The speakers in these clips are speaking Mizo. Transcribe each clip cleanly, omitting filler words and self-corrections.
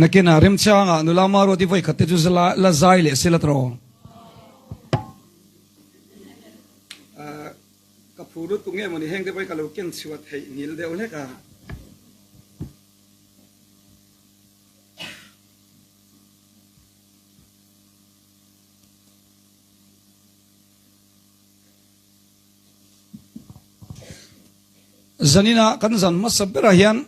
Nakinah remchangah nula Maruati vawikhat te chu la zai leh sela tawh. Ka phu lutuk nge mawni heng te pawh hi ka lo ken chhuah theih nghilh deuh hlek a. Zanina kan zan hmasa berah hian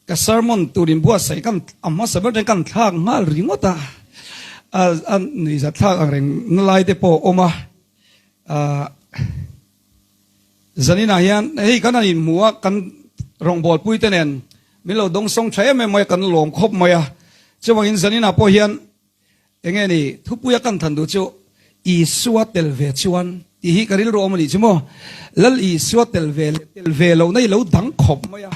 ka sermon tur inbuatsaih kan a hmasa ber ten kan thlak nghal ringawt a, a nuihzat thlak ang reng na lai te pawh a awm a, zaninah hian hei kan han inhmu a kan rawngbawlpui te nen min lo dawngsawng tha em em mai a kan lawm khawp mai a, chuvangin zaninah pawh hian Enge ni, thupuia kan than duh chu Isua tel ve chuan tih hi ka rilru awm a nih chu maw? Lal Isua tel ve leh tel ve lohna i lo dang khawp mai a,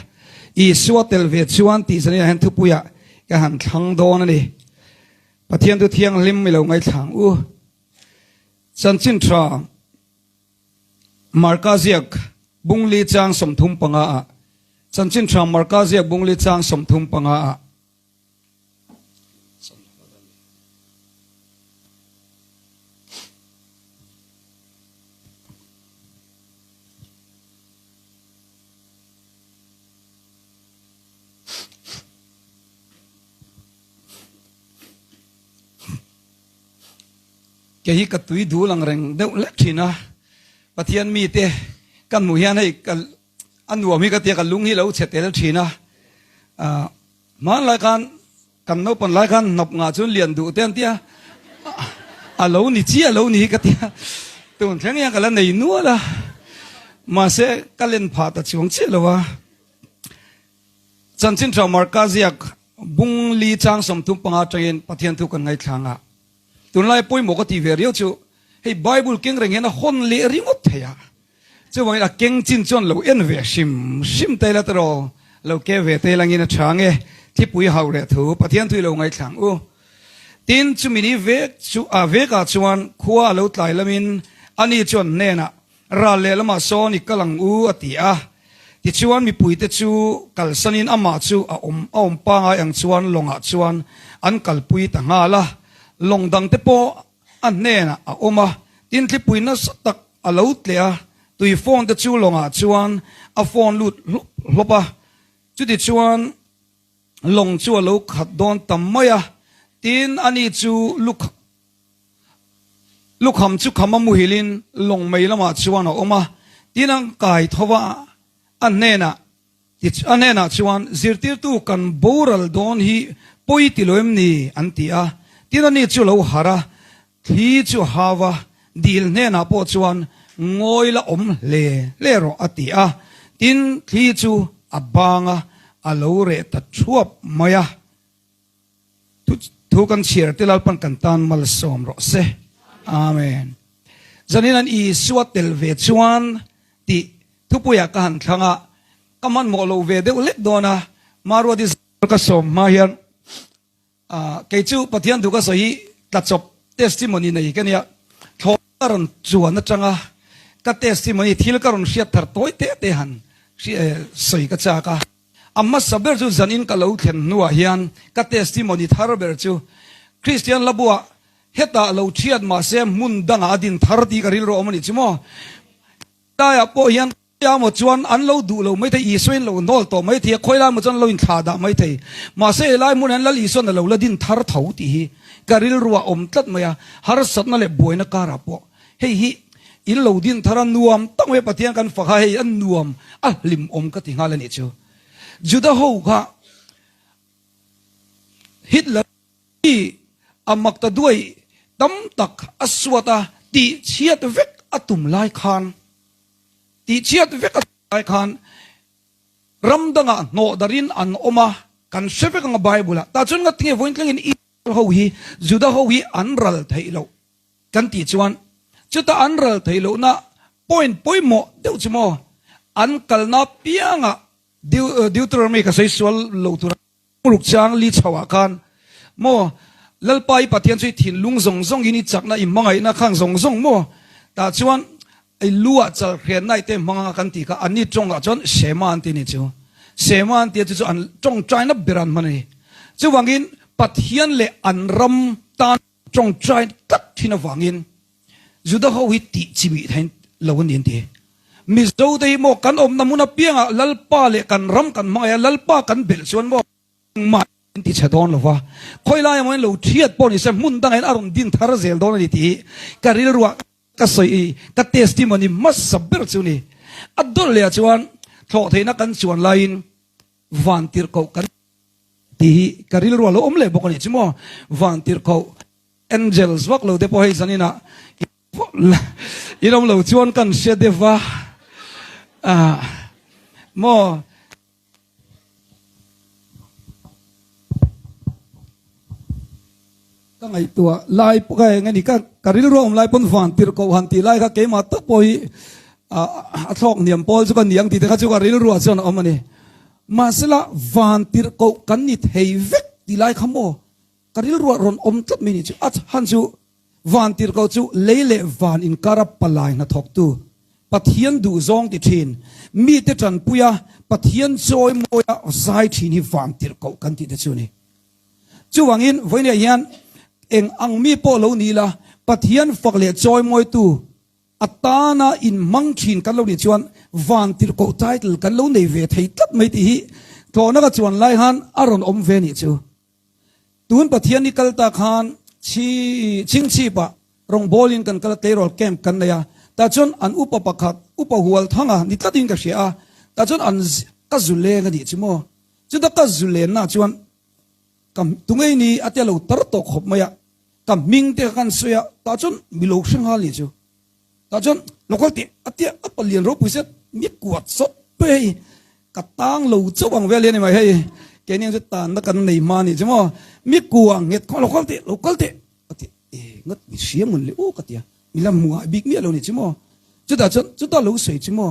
Isua tel ve chuan tih zanin ah hian thupuiah ka han thlang dawn a ni. Pathian thu thianghlim i lo ngaithlang u. Chanchin tha Marka ziak bungli chang 35 ah Chanchin tha Marka ziak bungli chang 35 ah Kei hi ka tui dul ang reng deuh lek thin a, Pathian mite ka hmuh hian hei ka a nuam hi ka tia ka lung hi lo chhe tel thin a, Hmanlai khan kan naupan lai khan hnawp ngah chuan lian duh te an tia, a lo ni chiah lo ni hi ka tia, tun thleng hian ka la nei nual a, mahse ka len phah ta chuang chiah lo a. Chanchin tha Marka ziak bung li chang 35 atangin Pathian thu kan ngaithlang a, tunlai pawimawh ka tih ve riau chu hei Bible keng reng hian a hawn leh ringawt thei a. Chuvangin a keng chin chuan lo en ve hrim hrim ta ila tawh lo ke ve te langin a tha nge thipui hauh leh thu Pathian thui lo ngaithlang u. Tin, chumi ni vek chu a vekah chuan khua a lo tlai lamin ani chuan hnenah ral lehlamah sawn i kal ang u a ti a. Tichuan mipuite chu kalsanin amah chu a awm a awm pangai ang chuan lawngah chuan an kalpui ta nghal a. Lawng dangte pawh a hnenah a awm a, tin thlipui nasa tak a lo tleh a, tui phone te chu lawngah chuan a phone lut hlawp hlawp a, chuti chuan lawng chu a lo khat dawn ta mai a, tin ani chu luk lukham chu kham a muhilin lawng mei lamah chuan a awm a, tin an kai tho a, a hnenah A hnenah chuan, Zirtirtu kan boral dawn hi pawi ti lo em ni? an ti a. Tin ani chu lo harh a, thli chu a hau a, dil hnenah pawh chuan ngawi la awm hle hle rawh a ti a. Tin, thli chu a bang a, a lo reh ta thuap mai a. Thu kan chhiar te Lalpan kan tan malsawm rawh se. Amen. Zanin an Isua tel ve chuan tih thupuiah ka han thlang a, ka hmanhmawh lo ve deuh hlek dawn a, Maruati ka sawm hma hian kei chu Pathian thu ka sawi hi tlachawp testimony nei ka nia, thlawh ka rawn chuan atanga ka testimony thil ka rawn hriat thar tawi te te han sawi ka chak a. A hmasa ber chu zanin ka lo thlen hnuah hian ka testimony thar ber chu Kristian Labuah hetah lo thiat mahse hmun dangah a din thar tih ka rilru a awm a nih chu maw. Helaiah pawh hian khawiah maw chuan an lo duh lo maithei, Isuain lo hnawl tawh maithei a, khawilai maw chuan an lo inthlah dah maithei. Mahse helai hmunah hian Lal Isuain a lo la din thar tho tih hi ka rilruah a awm tlat mai a, harsatna leh buaina karah pawh Hei hi in lo din thar a nuam tak mai Pathian kan fak a hei a nuam a hlim awm ka ti nghal a nih chu. Juda ho kha Hitler hi a mak ta duai tam tak a suat a tih chhiat vek a tum lai khan tih chhiat vek a tum lai khan ram dangah hnawh darin an awm a kan hre vek ang a Bible ah tah chuan ngatinge vawiin thlengin Israel ho hi Juda ho hi an ral theih loh. Kan tih chuan chuta an ral theih lohna point pawimawh deuh chu maw an kalna piangah Deuteronomy ka sawi sual lo tura ruk chang li chho ah khan maw Lalpa i Pathian chu i thinlung zawng zawng in i chakna i hmangaihna khang zawng zawng maw tah chuan i lu ah chal hriatna i te hmang anga kan tih kha anni tawngah chuan Shema an ti ni chu Shema an tia chu chu an tawngtaina ber an hman a ni. Chuvangin Pathian leh an ram tan tawngtai tlat thin avangin Juda ho hi tih chimih theih lo a ni an ti. Mizo te hi maw kan awmna hmun apiangah Lalpa leh kan ram kan hmangaih a, Lalpa kan belh chuan maw engmah in ti chhe dawn lo va, khawi lai emaw in lo thiat pawh ni se hmun dangah in a rawn din thar zel dawn a ni tih hi ka rilruah ka sawi ka testimony hmasa ber chu ni. A dawlh leh ah chuan thlawhtheihna kan chuan laiin vantirhkoh kan tih hi ka rilruah lo awm leh bawk a ni chu maw vantirhkoh Angels vak lo te pawh hei zaninah in awm lo chuan kan hre deuh va ah maw. Ka ngaihtuah lai pawh ka eng a ni ka ka rilru a awm lai pawn van tirh koh han tih lai kha keimah tak pawh hi a thlawk hniam pawl chu ka ni ang tih te kha chu ka rilru ah chuan a awm a ni. Mahsela van tirh koh kan ni thei vek tih lai kha maw Ka rilruah rawn awm tlat mai ni chu a chhan chu Vantirhkoh chu lei leh van inkara palai hnathawktu, Pathian duhzawng ti thin, mite tanpuia Pathian chawi mawia zai thin hi Vantirhkoh kan tih te chu a ni. Chuvangin vawiinah hian eng ang mi pawh lo ni ila Pathian fak leh chawi mawitu A tana inhmang thin kan lo nih chuan Vantirhkoh title kan lo nei ve thei tlat mai tih hi tlawhna ka chuan lai khan a rawn awm ve nih chu. Tun Pathian ni kal ta khan chhi chhingchhipah rawngbawlin kan kal a, tleirawl camp kan nei a, tah chuan an upa pakhat, upa hual thanga ni tlatin ka hria a, tah chuan an ka zu leng a nih chu maw? Chuta ka zu lenna chuan ka tungei ni a tia lo tar tawh khawp mai a, ka hming te kha kan sawi a, tah chuan mi lo hre nghal nih chu. Tah chuan lo kal teh a tia a palian ropui zet mi kuat sawt pawh hei ka tang lo chauh ang vel hi a ni mai hei keini ang chu tanna kan nei hma a nih chu maw mi kua nghet kha lo kal teh lo kal teh a ti e ngat mi hria mun le u ka tia mi la hmu ngai bik miah lo a nih chu maw chutah chuan chutah lo sawi chu maw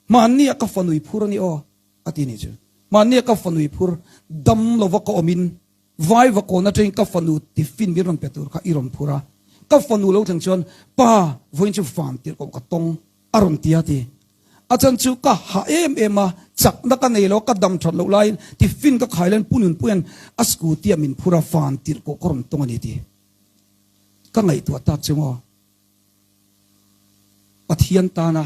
hmanni a ka fanui phur a ni aw a ti a nih chu hmanni a ka fanui phur dam lova ka awmin Vai va kawn atangin ka fanu tiffin min rawn pe tur kha i rawn phur a, ka fanu lo thleng chuan pa vawiin chu van tirh koh ka tawng a rawn ti a ti. A chan chu ka hah em em a, chakna ka nei lo, ka dam that loh laiin tiffin ka khai laiin Pu Nunpuia'n a scooty ah min phur a, van tirh koh ka rawn tawng a ni ti. Ka ngaihtuah tak chu maw Pathian tana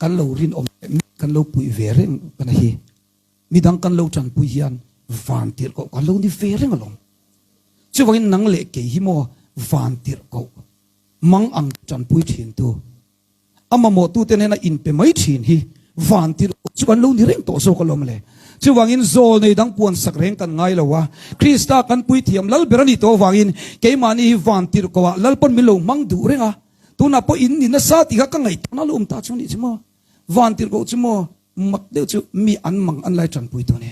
kan lo rinawm leh mi kan lo puih ve reng na hi. Midang kan lo tanpui hian van tirhkoh kan lo ni ve reng alawm. Chuvangin nang leh kei hi maw van tirhkoh mang ang tanpui thintu, a mamawhtute nena inpe mai thin hi van tirhkoh chu kan lo ni reng tawh zawk alawm le. Chuvangin zawl nei dang puan sak reng kan ngai lo a, Krista kan puithiam lal ber a nih tawh avangin keimahni hi van tirhkohah Lalpawn min lo hmang duh reng a, tunah pawh in ni nasa tih kha ka ngaihtuahna lo awm ta chu a nih chu maw. Van tirhkoh chu maw Mak deuh chu mi an mang an lai tanpui tu ni.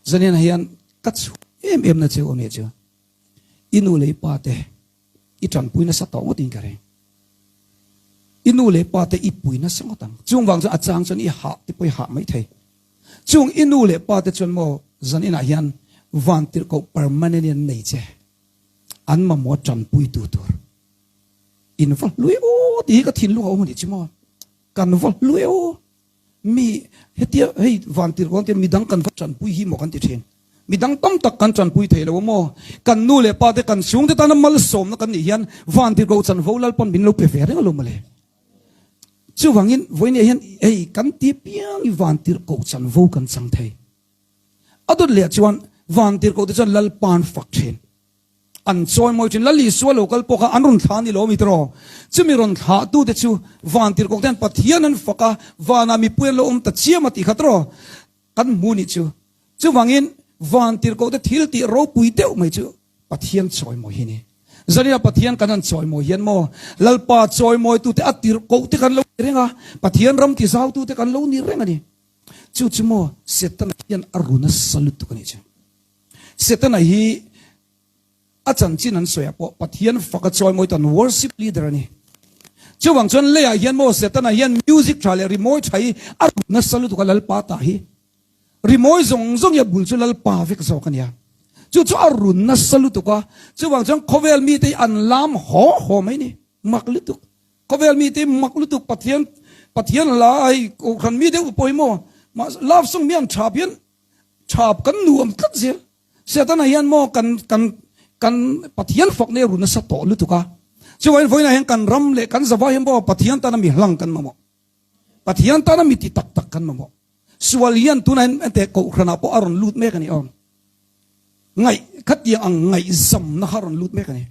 Zanian hian ka chhuah em em na cheu awm chu i nu leh i pa te i tanpui nasa tawh ngawt in ka ring. I nu leh pa te i pui nasa ngawt ang. Chung vang chuan a chang chuan i hah te pawh i hah mai thei. Chung i nu leh pa te chuan maw zan inah hian van tirhkoh permanent in an nei che. An mamawh tanpui tu tur. In va hlui aw tih hi ka thinlung a awm a nih chu maw. Kan va hlui aw. Mi hetia hei vantirh kawn te midang kan va tanpui hi maw kan ti thin. Midang tam tak kan tanpui thei lo a maw? Kan nu leh pa te kan chhungte tana malsawmna kan nih hian vantirhkoh chanvo Lalpawn min lo pe ve reng alawm mawle. Chuvangin vawinia hian hei kan ti piang i vantirhkoh chanvo kan chang thei. A dawt leh chuan vantirhkoh te chuan Lalpa'n fak thin. An chawi mawi thin. Lal Isua lo kal pawh kha an rawn thlah a ni lo mi tiraw? Chumi rawn thlah tute chu van tirhkoh te hian Pathian an fak a, vanah mipui an lo awm ta chiam a tih kha tiraw? Kan hmu nih chu. Chuvangin van tirhkoh te thil tih ropui deuh mai chu Pathian chawi mawi hi ni. Zanina Pathian kan han chawi mawi hian maw Lalpa chawi mawi tute a tirhkoh te kan lo ni reng a, Pathian ram ti zau tute kan lo ni reng a ni. Chu chu maw Setana hian a ru nasa lutuk a nih chu. Setana hi a chanchin an sawi ah pawh Pathian fak a chawi mawi tan worship leader a ni. Chuvang chuan leiah hian maw Setana hian music tha leh rimawi tha hi a rut nasa lutuk a Lalpa tah hi. Rimawi zawng zawng hi a bul chu Lalpa vek zawk a nia. Chu chu a run nasa lutuk a, chuvang chuan khawvel mite hi an lam haw haw mai ni. Mak lutuk. Khawvel mite hi mak lutuk Pathian Pathian hla hei kohhran mi deuh pawh hi maw love song mi an tha pian Thap kan nuam tlat zel. Setana hian maw kan kan kan Pathian fak nei ru nasa tawh lutuk a. Chuvangin vawiinah hian kan ram leh kan zavai hian pawh Pathian tana mi hlang kan mamawh. Pathian tana mi ti tak tak kan mamawh. Sual hian tunah hian enteh kohhranah pawh a rawn lut mek a ni aw. Ngaih khatiang ang ngaihzamna kha a rawn lut mek a ni.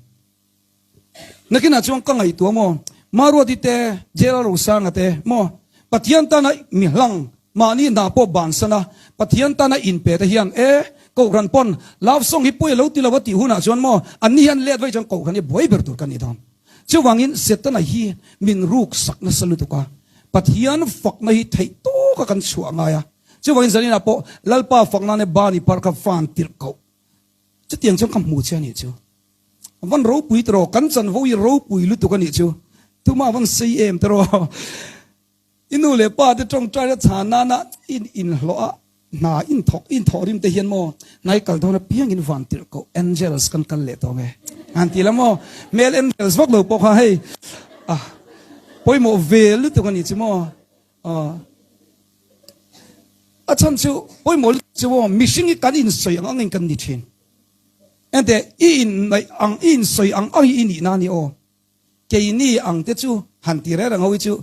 Nakinah chuan ka ngaihtuah maw? Maruati te, Jela Rosanga te maw? Pathian tana mi hlang, mahni hna pawh bansan a, Pathian tana inpe te hian e, Kohhran pawn love song hi pawi a lo ti lo a tih hunah chuan maw, anni hian let vaih chuan Kohhran hi buai ber tur ka ni dawn. Chuvangin Setana hi min ruk sak nasa lutuk a, Pathian fakna hi theih tawka kan chhuah ngai a. Chuvangin zaninah pawh Lalpa fakna ane Bani par kha fan tirh koh. Chutiang chuan ka hmu che a nih chu. A van ropui tiraw, kan chanvo hi ropui lutuk a nih chu. Tuma a van sei em tiraw. I nu leh pa te tawngtai a chhan nana in inhlawh a, hna in thawk in thawh rim te hian maw hnai kal dawn apiang in van tirh koh angels kan kal leh tawh nge. Han ti la maw, hmel angels vak lo pawh kha hei a pawimawh ve lutuk a nih chu maw. A chhan chu pawimawh lutuk chu maw mihring hi kan insawi ang angin kan ni thin. Enteh, i inneih ang, i insawi ang ang hi i nihna a ni aw. Keini ang te chu han ti reng reng ho hi chu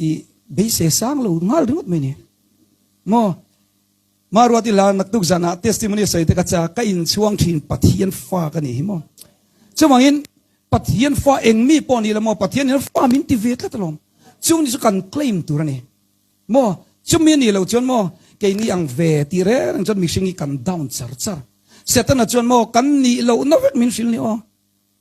i beisei sang lo nghal ringawt mai ni. Maw? Maruati hla naktuk zanah testimony sawi te ka cha, ka inchhuang thin Pathian fa ka ni hi maw. Chuvangin Pathian fa eng mi pawh ni la maw, Pathian hian fa min ti ve tlat alawm. Chungni chu kan claim tur a ni. Maw? Chumi a nih loh chuan maw, keini ang ve tih reng reng chuan mihring hi kan down char char. Setana chuan maw, kan nih lohna vek min hrilh ni aw.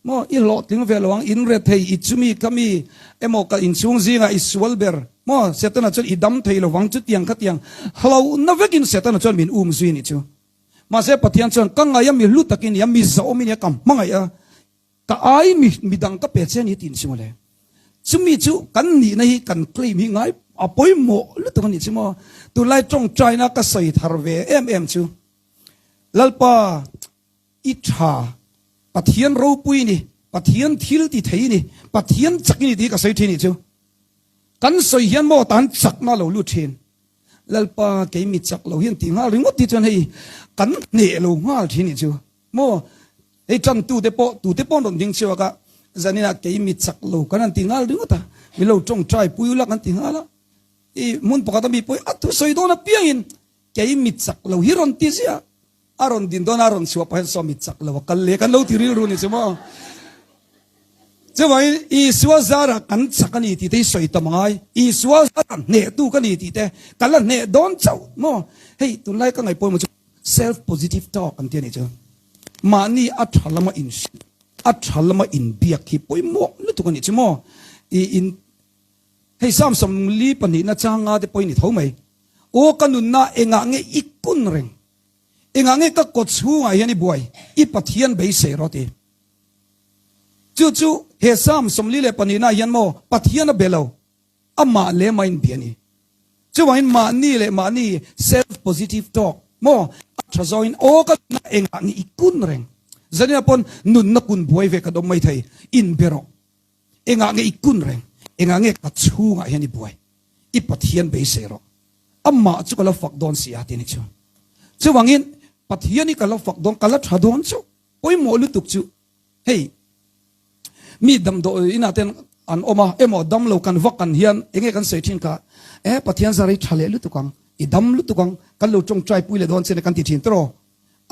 Maw, i hlawhtling ve lo ang, in re thei, i chumi ka mi emaw ka inchhung zingah i sual ber. Maw, Setana chuan i dam thei lo vang chutiang khatiang hlauhna vekin Setana chuan min um zui a nih chu. Mahse Pathian chuan ka ngaih a mi hlu takin i a, mi zahawm i nia ka hmangaih a, Ka ai mi midang ka pe che a ni tih inchhung ale. Chumi chu kan nihna hi kan claim hi ngai a pawimawh lutuk a nih chu maw. Tunlai tawngtaina ka sawi thar ve em em chu Lalpa i tha, Pathian ropui ni, Pathian thil ti thei ni, Pathian chak i ni tih hi ka sawi thin nih chu. Kan sawi hian maw tan chakna a lo lut thin. Lalpa kei mi chak lo hian tih nghal ringawt hi chuan hei kan hneh lo nghal thin nih chu. Maw? Hei tan tute pawh, tute pawh an rawn ding chhuak a, zaninah kei mi chak lo kan han ti nghal ringawt a, min lo tawngtai pui ula kan ti nghal a. I hmun pakhat a mi pawh hi a thusawi dawn apiangin kei mi chak lo hi rawn ti ziah a, a rawn din dawn a, a rawn chhuah pah hian saw mi chak lo a kal leh kan lo ti rilru ni chu maw. Chuvangin Isua zarah kan chak a ni tih te hi sawi tam angai, Isua zarah hnehtu ka ni tih te ka la hneh dawn chauh maw. Hei tunlai ka ngaih pawimawh chu Self positive talk an ti a nih chu. Mahni a tha lama inhrilh, a tha lama inbiak hi pawimawh lutuk a nih chu maw. I in hei Psalm 42 na changa te pawh i ni tho mai. Aw ka nunna engah nge i kun reng? Engah nge ka kawt chhungah hian i buai? I Pathian beisei rawh ti. Chu chu he Psalm 42 na hian maw Pathian a be lo. Amah leh mah in bia a ni. Chuvangin mahni leh mahni self positive talk maw a tha zawngin aw ka nunna engah nge i kun reng. Zanina pawn nunna kun buai ve kan awm mai thei. In be rawh. Engah nge i kun reng. Engah nge ka chhungah hian i buai. I Pathian beisei rawh. Amah chu ka lo fak dawn si a ti a ni chu. Chuvangin Pathian hi ka lo fak dawn ka la tha dawn chauh. Pawimawh lutuk chu Hei, mi damdawi inah ten an awm a, emaw dam lo kan vak kan hian enge kan sawi thin kha, e Pathian zar hi tha leh lutuk ang, i dam lutuk ang, kan lo tawngtai pui leh dawn che nia kan ti thin tawh,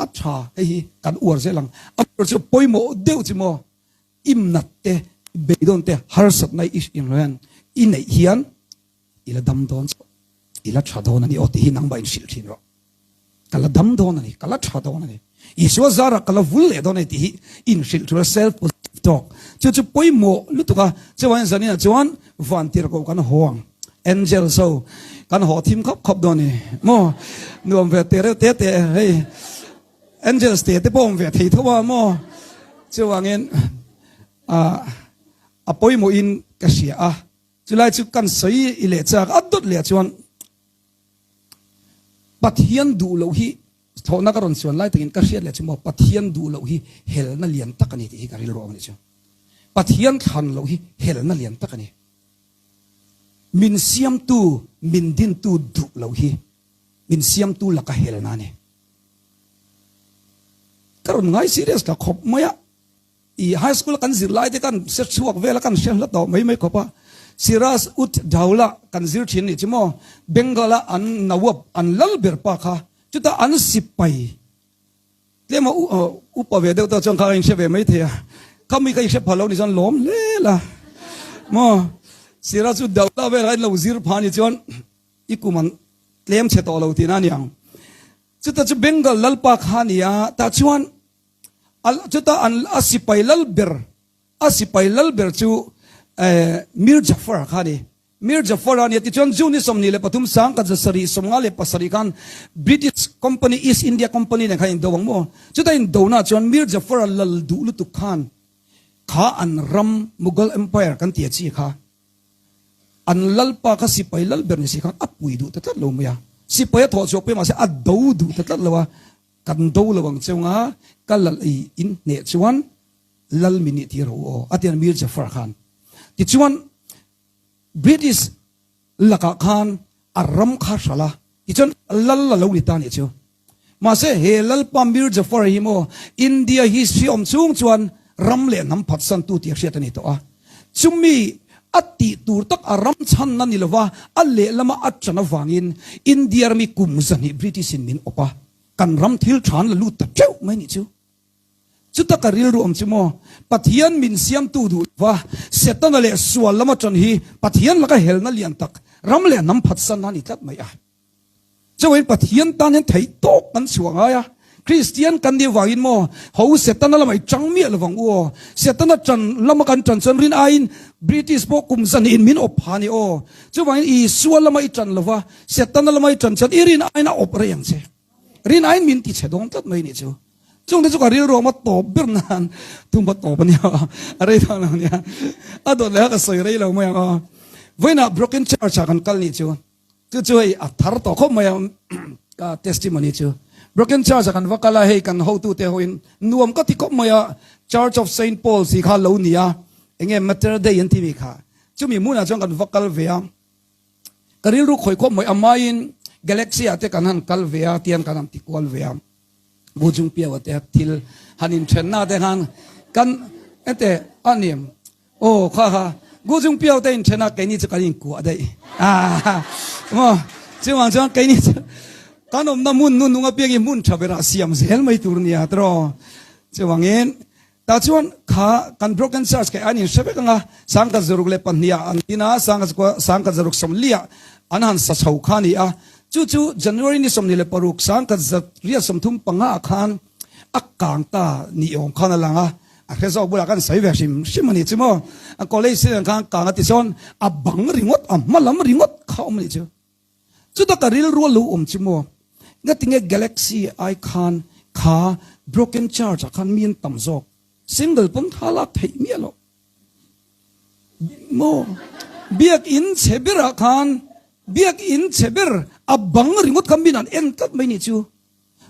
a tha hei hi kan uar zel ang, a uar chu pawimawh deuh chu maw, imnat te, beidawn te, harsatna i hian i neih hian I la dam dawn chauh, i la tha dawn a ni aw tih hi nangmah in hrilh thin rawh. Ka la dam dawn a ni, ka la tha dawn a ni. Isua zarah ka la vul leh dawn a ni tih hi in hrilh tura self positive talk. Chu chu pawimawh lutuk a, chuvangin zaninah chuan vantirhkoh kan haw ang. Angels ho kan haw thim khawp khawp dawn a ni maw? Nuam ve te reuh te te hei angels te te pawh awm ve thei tho a maw? Chuvangin a pawimawhin ka hria a. Chulai chu kan sawi i leh chak a dawt leh chuan Pathian duh loh hi thlawhna ka rawn chuan lai takin ka hriat leh chu maw Pathian duh loh hi helna lian tak a ni tih hi ka rilru awm a ni chu. Pathian thlan loh hi helna lian tak a ni. Min siamtu, min dintu duh loh hi min siamtu laka helna a ni. Ka rawn ngai serious ta khawp mai a. I high school a kan zir lai te kan hre chhuak vel a kan hre hla tawh mai mai khawp a. Siraj Ud Daulah kan zir thin nih chu maw Bengal a an Nawab an lal ber pa kha chutah an sipai tlem a upa ve deuh tawh chuan kha ka inhre ve mai thei a. Khami ka inhre phal lo ni chuan lawm hle la maw Siraj Ud Daulah vel kha in lo zir phah ni chuan i kum an tlem chhe tawh lo tihna a ni ang. Chuta chu Bengal lalpa kha a ni a, tah chuan chuta an a sipai lal ber a sipai lal ber chu Mir Jafar kha a ni. Mir Jafar a ni a, tichuan June ni 23 1757 khan British Company East India Company nen khan indo ang maw? Chuta indona chuan Mir Jafar-a lal duh lutuk khan kha an ram Mughal Empire kan ti a chi kha An lalpa kha sipai lal ber ni si khan a pui duh ta tlat lo mai a. Sipai a thawh chhuah pui mahse a do duh ta tlat lo a, kan do lo ang cheu nga ka lal ei in hneh chuan lal min nih tir ho aw a ti a Mir Jafar khan. Tichuan British lakah khan a ram kha hralh a, tichuan lal a lo ni ta nih chu. Mahse, he Lalpa Mir Jafar hi maw India history awm chung chuan ram leh hnam phatsantu tih a hriat a ni tawh a. Chumi a tih tur tak a ram chhanna ni lova a lehlama a ṭan avangin India rami kum zahnih British in min awp a, kan ram thil ṭha an la lut ta ṭeuh mai nih chu. Chuta ka rilru awm chu maw Pathian min siamtu duh lova Setana leh sual lama ṭan hi Pathian laka helna lian tak ram leh hnam phatsanna a ni tlat mai a. Chuain Pathian tan hian theih tawk kan chhuah ngai a, Kristian kan nih avangin maw ho Setana lamah i chang miah lovang u aw. Setana chan lama kan chan chuan rin aiin British pawh kum zahnihin min awp pha a ni aw. Chuvangin Isua lama i chan lova Setana lama i chan chuan i rin aiin a awp rei ang che. Rin aiin min ti chhe dawn tlat mai nih chu. Chungte chu ka rilru awm a tawp ber nan thumpa tawp a nia a rei tak lo nia. A dawt leh a ka sawi rei lo mai ang aw. Vawiinah Broken Church ah kan kal nih chu. Chu chu hei a thar tawh khawp mai a ka testimony chu. Broken Church ah kan va kal a hei kan hotute hoin nuam ka ti khawp mai a Church of Saint Paul si kha lo ni a enge Mater Dei an ti mi kha chumi hmunah chuan kan va kal ve a ka rilru khawi khawp mai amaiin Galaxy ah te kan han kal ve a tian kan han ti kual ve a Bu chung piau te thil han inthenna te khan kan ente a ni Aw kha kha Gu chung piau te inthen a keini chu kan inkuah daih ah maw chuvang chuan keini chu kan awmna hmun nu nung apiang hi hmun tha berah siam zel mai tur nia tiraw chuvangin tah chuan kha kan broken church kha an inhre vek anga sangkhat zaruk leh pahnih ah an din a sangkhat sangkhat zaruk sawmli ah an han sa chho kha a ni a chu chu January ni 26 sangkhat zariat 35 ah khan a kang ta ni awm khan a lang a A hre zawk bulah khan sawi ve hrim hrim a nih chu maw. A college student khan kang a ti chuan a bang ringawt, a hma lam ringawt kha awm a nih chu. Chuta ka rilru a lo awm chu maw. Ngatinge Galaxy ai khan kha broken church ah khan mi an tam zawk. Single pawn kha lak theih miah loh. Maw biakinn chhe berah khan biakinn chhe ber a bang ringawt kha min an en tlat mai nih chu.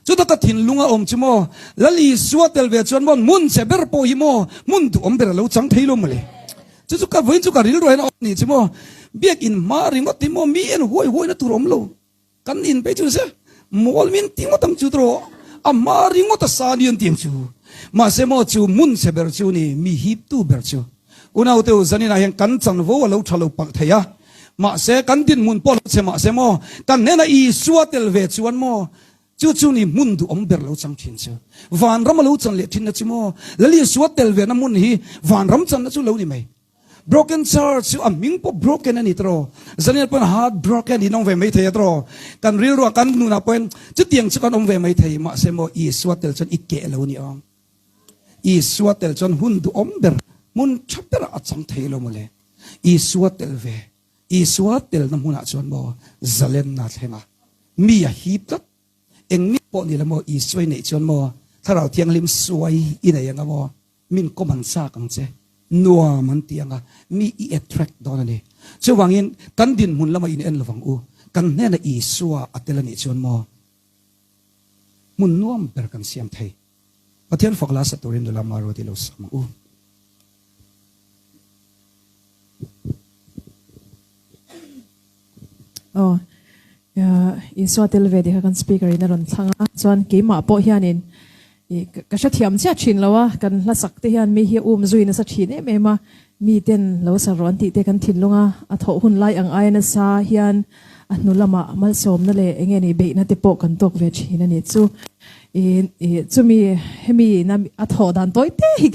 Chuta ka thinlung a awm chu maw? Lal Isua tel ve chuan maw hmun che ber pawh hi maw hmun duhawm ber a lo chang thei lo mawle. Chu chu ka vawiin chu ka rilru hian a awm nih chu maw. Biakinn hma ringawt hi maw mi en huai huaina tur a awm lo. Kan in phei chu se mawl min ti ngawt ang chu tawh a hma ringawt a sa ni an ti ang chu. Mahse maw chu hmun che ber chu ni mi hiptu ber chu. Unaute u zaninah hian kan chanvo a lo tha lo palh thei a. Mahse, kan dinhmun pawh lo che mahse maw, kan hnena Isua tel ve chuan maw, chu chu ni hmun duhawm ber lo chang thin chu. Vanram a lo chan leh thinna chu maw, Lal Isua tel vena hmun hi vanram channa chu lo ni mai. Broken Church chu a hming pawh broken a ni tawh. Zaniah pawhin heart broken in awm ve mai thei a tawh. Kan rilruah kan nunah pawhin chutiang chu kan awm ve mai thei. Mahse maw, Isua tel chuan i keh lo ni ang. Isua tel chuan hun duhawm ber, hmun tha berah a chang thei lo mawle. Isua tel ve, Isua telna hmunah chuan maw zalenna a thleng a, mi a hip tlat. Eng mi pawh ni la maw Isua i neih chuan maw Thlarau Thianghlim suai i nei anga maw min kawm an chak ang che, nuam an ti anga mi i attract dawn a ni. Chuvangin kan dinhmun lamah in en lovang u, kan hnena Isua a tel a nih chuan maw hmun nuam ber kan siam thei. Pathian fak la sa turin nula Maruati lo sak ang u. Aw, Isua tel ve tih kha kan speaker in a rawn thlang a, chuan keimah pawh hianin. I ka hrethiam chiah thin lo a, kan hla sak te hian mi hi a um zui nasa thin em em a, mi ten lo sa rawh an tih te kan thinlung a, a thawh hun lai ang aia nasa hian a hnu lamah malsawmna leh eng nge ni beihna te pawh kan tawk ve thin a nih chu. I i chumi hemi na a thawh dan tawi te hi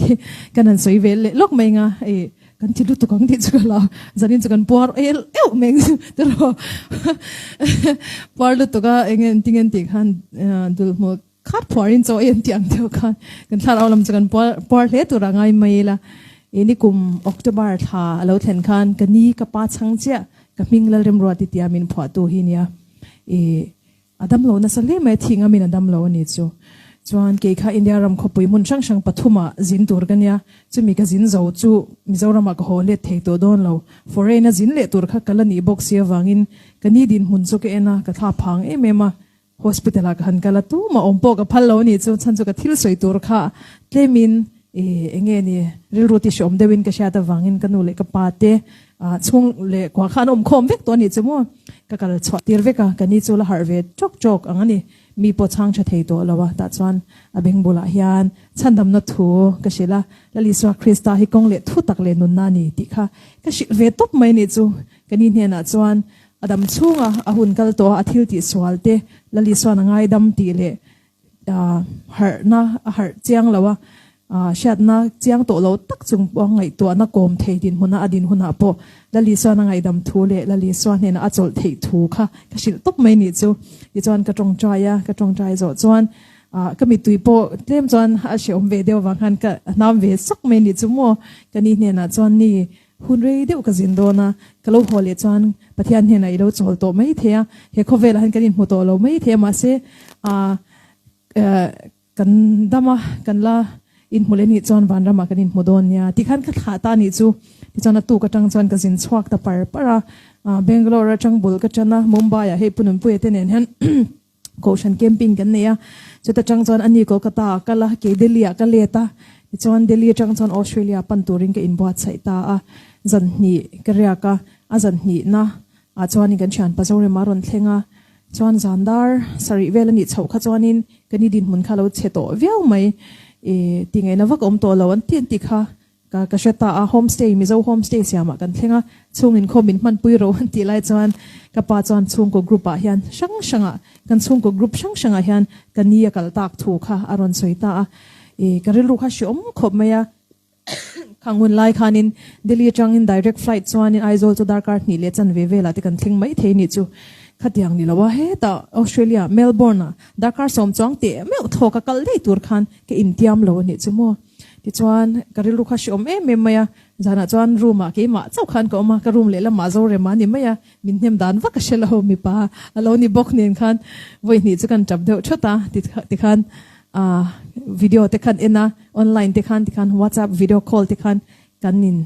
kan han sawi ve leh lawk mai ang a, i Kan ti lutuk ang tih chu ka la, zanin chu kan puar el euh mai ang chu tiraw puar lutuk a eng nge engtin nge an tih khan dul hmuh khat phuarin chaw ei an tih ang deuh khan kan thlarau lam chu kan puar puar hle tur a ngai mai ila i nikum October thla a lo thlen khan ka ni ka pa chhang chiah ka hming Lalremruati tia min phuahtu hi nia i A dam lo nasa hle mai, thih ngamin a dam lo a ni chu. Chuan kei kha India ram khawpui hmun hrang hrang pathumah zin tur ka nia, chumi ka zin zo chu Mizoramah ka haw let thei tawh dawn lo. Foreign a zin leh tur kha ka la nih bawk si avangin ka ni dinhmun chu ka en a, ka thla phang em em a. Hospital ah ka han kal a, tumah awm pawh ka phal lo a ni chu, chhan chu ka thil sawi tur kha tlemin I eng nge ni, rilru ti hreawm deuhin ka hriat avangin ka nu leh ka pa te chhung leh kua kha an awm khawm vek tawh a nih chu maw. Ka kal chhuah tir vek a, ka ni chu la harh ve tawk tawk ang a ni. Mi pawh chhang tha thei tawh lo a, tah chuan a beng bulah hian chhandamna thu ka hrilh a, Lal Isua Krista hi kawng leh thu tak leh nunna a ni tih kha ka hrilh ve tawp mai a nih chu. Ka ni hnenah chuan a dam chhunga a hun kal tawh a, a thil tih sual te Lal Isua'n a ngaidam tih leh Harhna a harh chiang lo a, hriatna chiang tawh lo tak chung pawh ngaihtuahna kawm thei dinhmuna a din hunah pawh Lali chuan a ngaihdam thu leh Lali Sua hnenah a chawlh theih thu kha ka hrilh tawp mai nih chu. Tichuan ka tawngtai a, ka tawngtai zawh chuan ka mittui pawh tlem chuan a hrehawm ve deuh avang khan ka hnam ve sawk mai nih chu maw. Ka ni hnenah chuan ni Hun rei deuh ka zin dawn a, ka lo haw leh chuan Pathian hnenah i lo chawl tawh mai thei a, he khawvelah hian kan inhmu tawh lo mai thei a, mahse aah kan dam a, kan la inhmu leh nih chuan vanramah kan inhmu dawn nia tih khan ka thlah ta nih chu. Tichuan a tuk atang chuan ka zin chhuak ta par par a, Bangalore atang bul ka tan a, Mumbai ah hei Pu Nunpuia te nen hian Kohhran camping kan nei a, chuta tang chuan ani Kolkata ah kal a, kei Delhi ah ka let a, tichuan Delhi atang chuan Australia pan turin ka inbuatsaih ta a, zan hnih ka riak a, a zan hnihna ah chuanin kan thianpa Zorema rawn thleng a, chuan zan dar sarih vel a nih chhoh kha chuanin ka ni dinhmun kha a lo chhe tawh viau mai, ih tingaihna vak a awm tawh lo an ti an tih kha. Ka ka hre ta a, homestay, Mizo homestay siamah kan thleng a, chhung inkhawm min hmanpui ro an tih lai chuan ka pa chuan chhungkaw group ah hian hrang hrangah, kan chhungkaw group hrang hrangah hian ka ni a kal tak thu kha a rawn sawi ta a, i ka rilru kha hreawm khawp mai a, khang hun lai khanin Delhi atangin direct flight chuanin Aizawl chu darkar hnih leh chanve velah te kan thleng mai thei nih chu khatiang ni lo a, hetah Australia Melbourne ah darkar sawm chuang teh meuh thlawk a kal daih tur khan ka intiam lo a nih chu maw. Tichuan, ka rilru kha hreawm em em mai a, zanah chuan room ah keimah chauh khan ka awm a, ka room lehlamah Zorema a ni mai a, min hnem dan vak a hre lo, mipa a lo ni bawk nen khan vawi hnih chu kan tap deuh thawt a, tikhan ah video te khan en a, online te khan tikhan whatsapp video call te khan kan in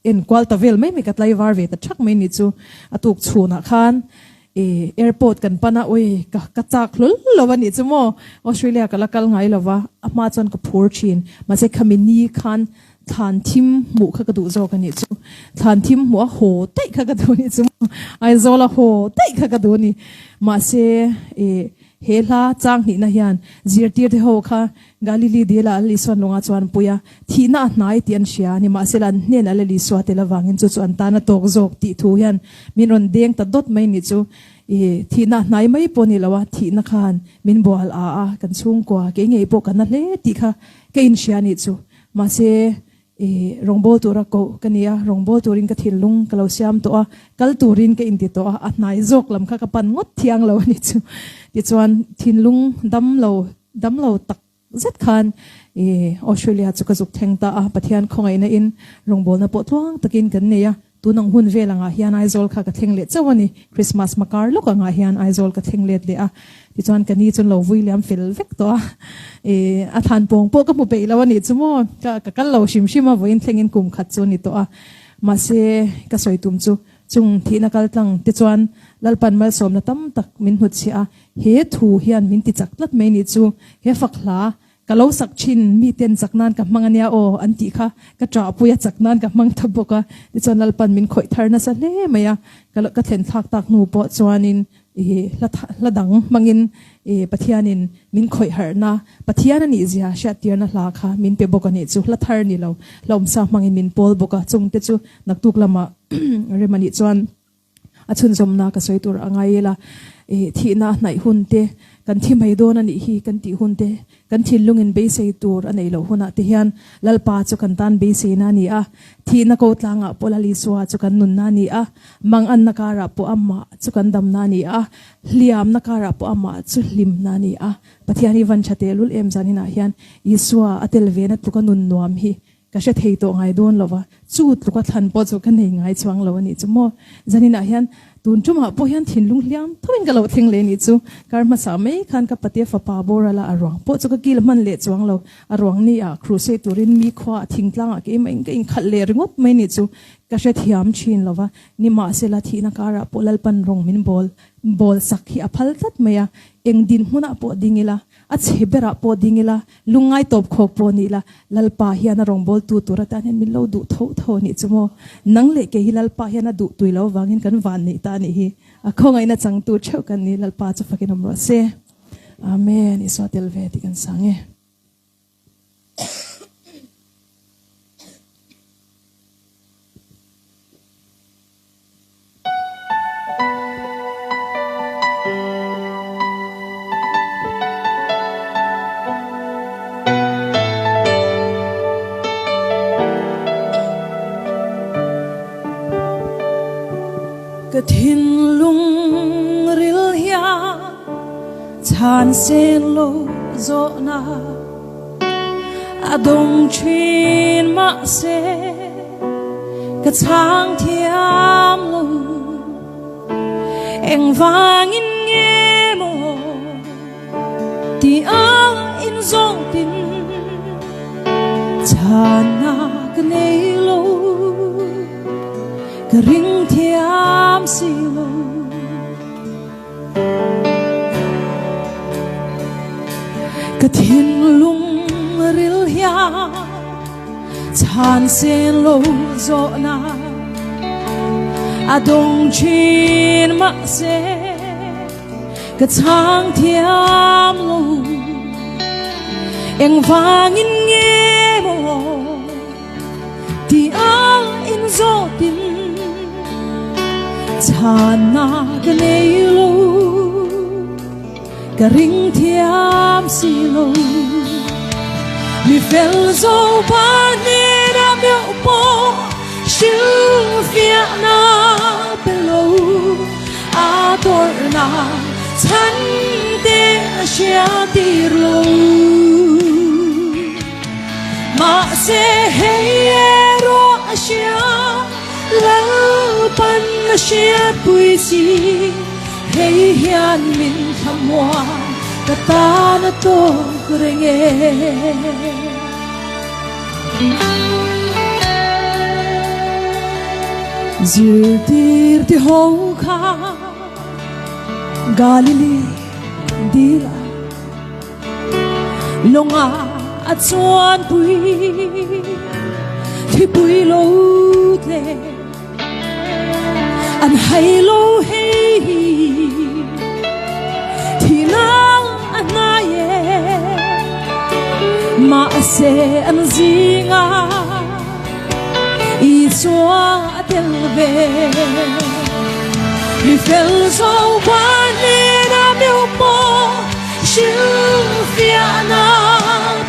En kual ta vel mai mai ka tlaivar ve ta thak mai ni chu a tuk chhunah khan i airport kan pan a ui ka ka chak hlawl lo a nih chu maw Australia ka la kal ngai lo va a hma chuan ka phur thin mahse khami ni khan thlan thim hmuh kha ka duh zawk a nih chu thlan thim hmuh a haw daih kha ka duh a nih chu maw Aizawl a haw daih kha ka duh a ni mahse i he hla chang hnihna hian zirtirte ho kha Galili dila Lal Isua'n lunga chuan pui a, thihna a hnai tih an hria a, nimahsela an hnenah Lal Isua tel avangin chu chu an tan a tawk zawk tih thu hian min rawn deng ta dawt mai nih chu. I thihna a hnai mai pawh ni lo a, thihna khan min bual a a, kan chhungkua kei ngei pawh ka na hle tih kha ka inhria nih chu. Mahse, i rawngbâwl tura koh ka ni a, rawngbâwl turin ka thinlung ka lo siam tawh a, kal turin ka inti tawh a, a hnai zawk lam kha ka pan ngawt thiang lo a nih chu. Tichuan, thinlung dam lo Damlo tak zet khan i Australia chu ka zuk thleng ta a, Pathian khawngaihna in rawngbawlna pawh tluang takin kan nei a, tun ang hun vel angah hian Aizawl kha ka thleng leh chauh a ni, Christmas hmakar lawk angah hian Aizawl ka thleng let leh a, tichuan ka ni chu lo vui liam fel vek tawh a, i a thlan pawng pawh ka hmu peih lo a nih chu maw, ka ka kal lo hrim hrim a, vawiin thlengin kum khat chu a ni tawh a, mahse ka sawi tum chu chung thihna kal tlang te chuan Lalpan malsawmna tam tak min hnutchhiah a, He thu hian min ti chak tlat mai nih chu, he fak hla ka lo sak thin miten chak nan ka hmang ania aw an tih kha ka ṭahpui a chak nan ka hmang ta bawk a, tichuan Lalpan min khawih thar nasa hle mai a, ka ka thlen thlak tak hnu pawh chuanin. I hla hla dang hmangin i Pathianin min khawih harhna, Pathian a nih zia hriattirna hla kha min pe bawk a nih chu. Hla thar ni lo, hlawmsa hmangin min pawl bawk a, chungte chu naktuk lamah rem a nih chuan a chhunzawmna ka sawi tur a ngai ila. I thihna a hnaih hun te, kan thi mai dawn a nih hi kan tih hun te, Kan thinlungin beisei tur a neih loh hunah te hian Lalpa chu kan tan beiseina a ni a, thihna ko tlangah pawh Lal Isua chu kan nunna a ni a, manganna karah pawh Amah chu kan damna a ni a, hliamna karah pawh Amah chu hlimna a ni a. Pathian hi van tha tehlul em zaninah hian Isua a tel vena tluka nun nuam hi Ka hre thei tawh ngai dawn lo va, chu tluka thlan pawh chu ka nei ngai chuang lo a nih chu maw. Zaninah hian tun tumah pawh hian thinlung hliam thoin ka lo thleng leh a nih chu. Kar hmasa mai khan ka patea fapa boral a, a ruang pawh chu ka kil hman leh chuang lo. A ruang ni ah crusade turin mi khua ah thingtlangah keimah in ka inkhalh leh ringawt mai a nih chu. Ka hre thiam thin lo va, nimahsela thihna karah pawh Lalpan rawng min bawl bawl sak hi a phal tlat mai a, eng dinhmunah pawh ding ila, a chhe berah pawh ding ila, Lungngai tawp khawk pawh nih la, Lalpa hian a rawngbawltu tur atan hian min lo duh tho tho a nih chu maw? Nang leh kei hi Lalpa hian a duh tui lo vangin kan van neih ta a nih hi. A khawngaihna changtu theuh kan ni, Lalpa chu fakin awm rawh se. Amen. Isua tel ve tih kan sang e. Ka thinlung ril hian chhan sen lo zawhna a dawng thin mahse Ka chhang thiam lo engvangin nge maw ti a inzawtin chhanna ka nei lo ka ring thiam si lo. Ka thinlung ril hian chhan sen lo zawhna a dawng thin mahse ka chhang thiam lo engvangin nge maw ti a inzawtin chhanna ka nei lo ka ring thiam si lo mi fel zo par hnena meuh pawh hrilhfiahna pe lo a tawrhna chhan te a hria tir lo. Mahse hei erawh a hria, Lalpan a hriatpui chi, hei hian min thlamuan ka tan a tawk reng e. Zirtir ti ho kha Galili dila. Lawnga a chuanpui thipui lo tle an hai lo hei hi thihna a hnai e mahse an zinga Isua a tel ve mi fel zo par hnena meuh pawh Hrilhfiahna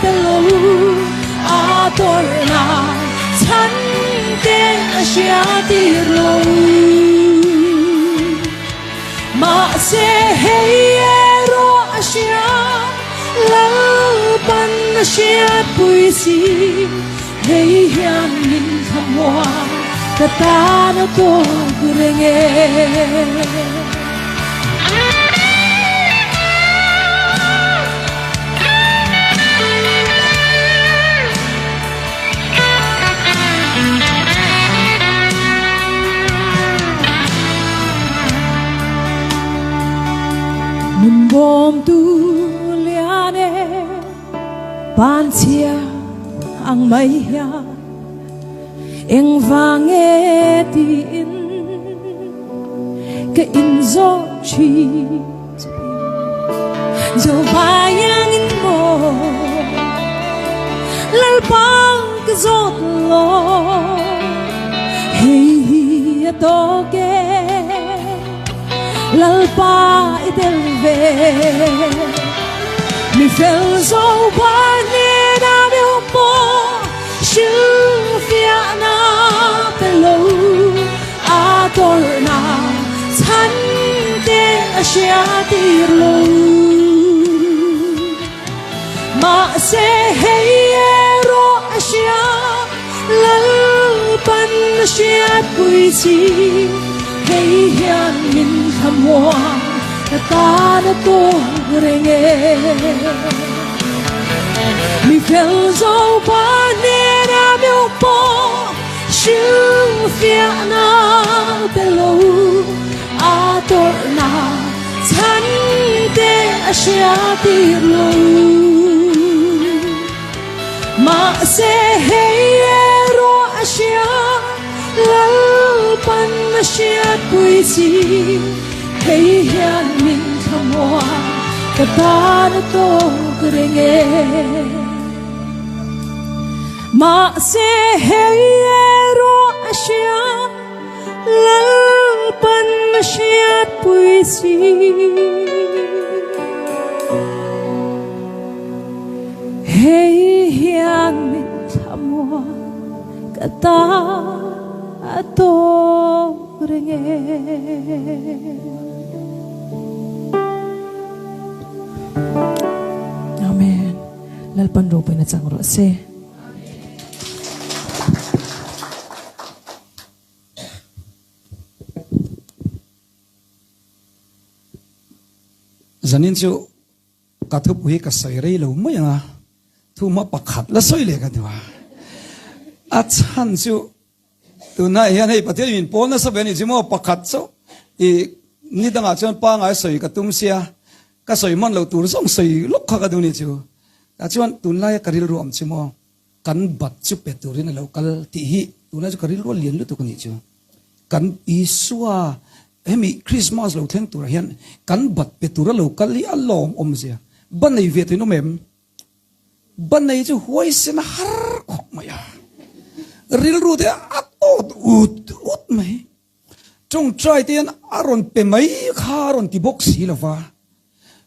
pe lo a tawrhna chhan te a hria tir lo. Mahse hei erawh a hria, Lalpan a hriatpui si, hei hian min thlamuan ka tan a tawk reng e. Min bawmtu lian e panchhia ang mai hian engvang nge tiin ka inzawh. Thin. Zo vai angin maw Lalpa ka zawt lo Hei hi a tawk e Lalpa i tel ve Mi fel zo vai hnena meuh pawh Hrilhfiahna pe lo A tawrhna chhan te a hria tir lo. Mahse hei erawh a hria, Lalpan a hriatpui chi. Hei hian min thlamuang ka tan a tawk reng e. Mi fel zo pa hnena meuh pawh Hrilhfiahna pe lo a tawrhna chhan te a hria tir lo. Mahse hei erawh a hria, Lalpan a hriatpui chi. Hei hian min thlamuang ka tan a tawk reng e. Mahse hei erawh a hria, Lalpan a hriatpui si. Hei hian min thlamuan ka ta a tawk reng e. Amen. Lalpan ropuina chang rawh se. Zanin chu ka thupui hi ka sawi rei lo mai ang a, thuma pakhat la sawi leh ka duh a. A chhan chu Tunah hian hei Pathian min pawl nasa ve a nih chu maw pakhat chauh i ni dangah chuan pangai sawi ka tum sia ka sawi hman loh tur zawng sawi lawk kha ka duh nih chu. Tah chuan tunlaia ka rilru awm chu maw kan bat chu pe turin a lo kal tih hi tunlai chu ka rilru a lian lutuk a nih chu. Kan Isua hemi Christmas lo thleng turah hian kan bat pe tura lo kal hi a lawm awmzia ba nei ve tuin awm em? Banei chu huaisen a har khawp mai a, rilru te a tawt ut ut mai. Tawngtai te hian a rawn pe mai kha a rawn ti bawk si lo va.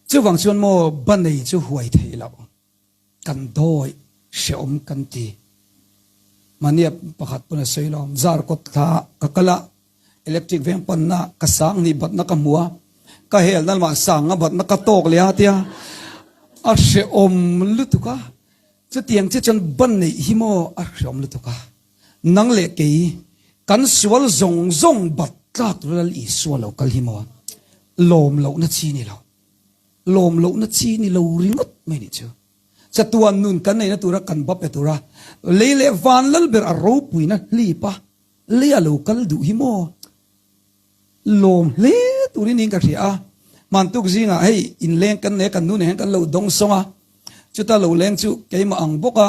Chuvang chuan maw Banei chu huai theih loh kan dawi hrehawm kan ti. Mahnia pakhat pawn a sawi lo, zar kawt thla ka kal a, Electric veng panna ka sang nih batna ka hmu a, ka helna lamah sanga batna ka tawk leh a tia a hrehawm lutuk a, chutiang chiah chuan ban neih hi maw a hrehawm lutuk a, nang leh kei kan sual zawng zawng bat tlak tura Lal Isua lo kal hi maw lawm lohna chi ni lo, lawm lohna chi ni lo ringawt mai nih chu. Chatuan nun kan neihna tura kan ba pe tura lei leh van lal ber a ropuina hlip a. Lei a lo kal duh hi maw? Lawm hle turin niin ka hria a. Hmantuk zingah hei inleng kan nei a, kan nu nen hian kan lo dawng sawng a. Chuta lo leng chu keimah ang bawka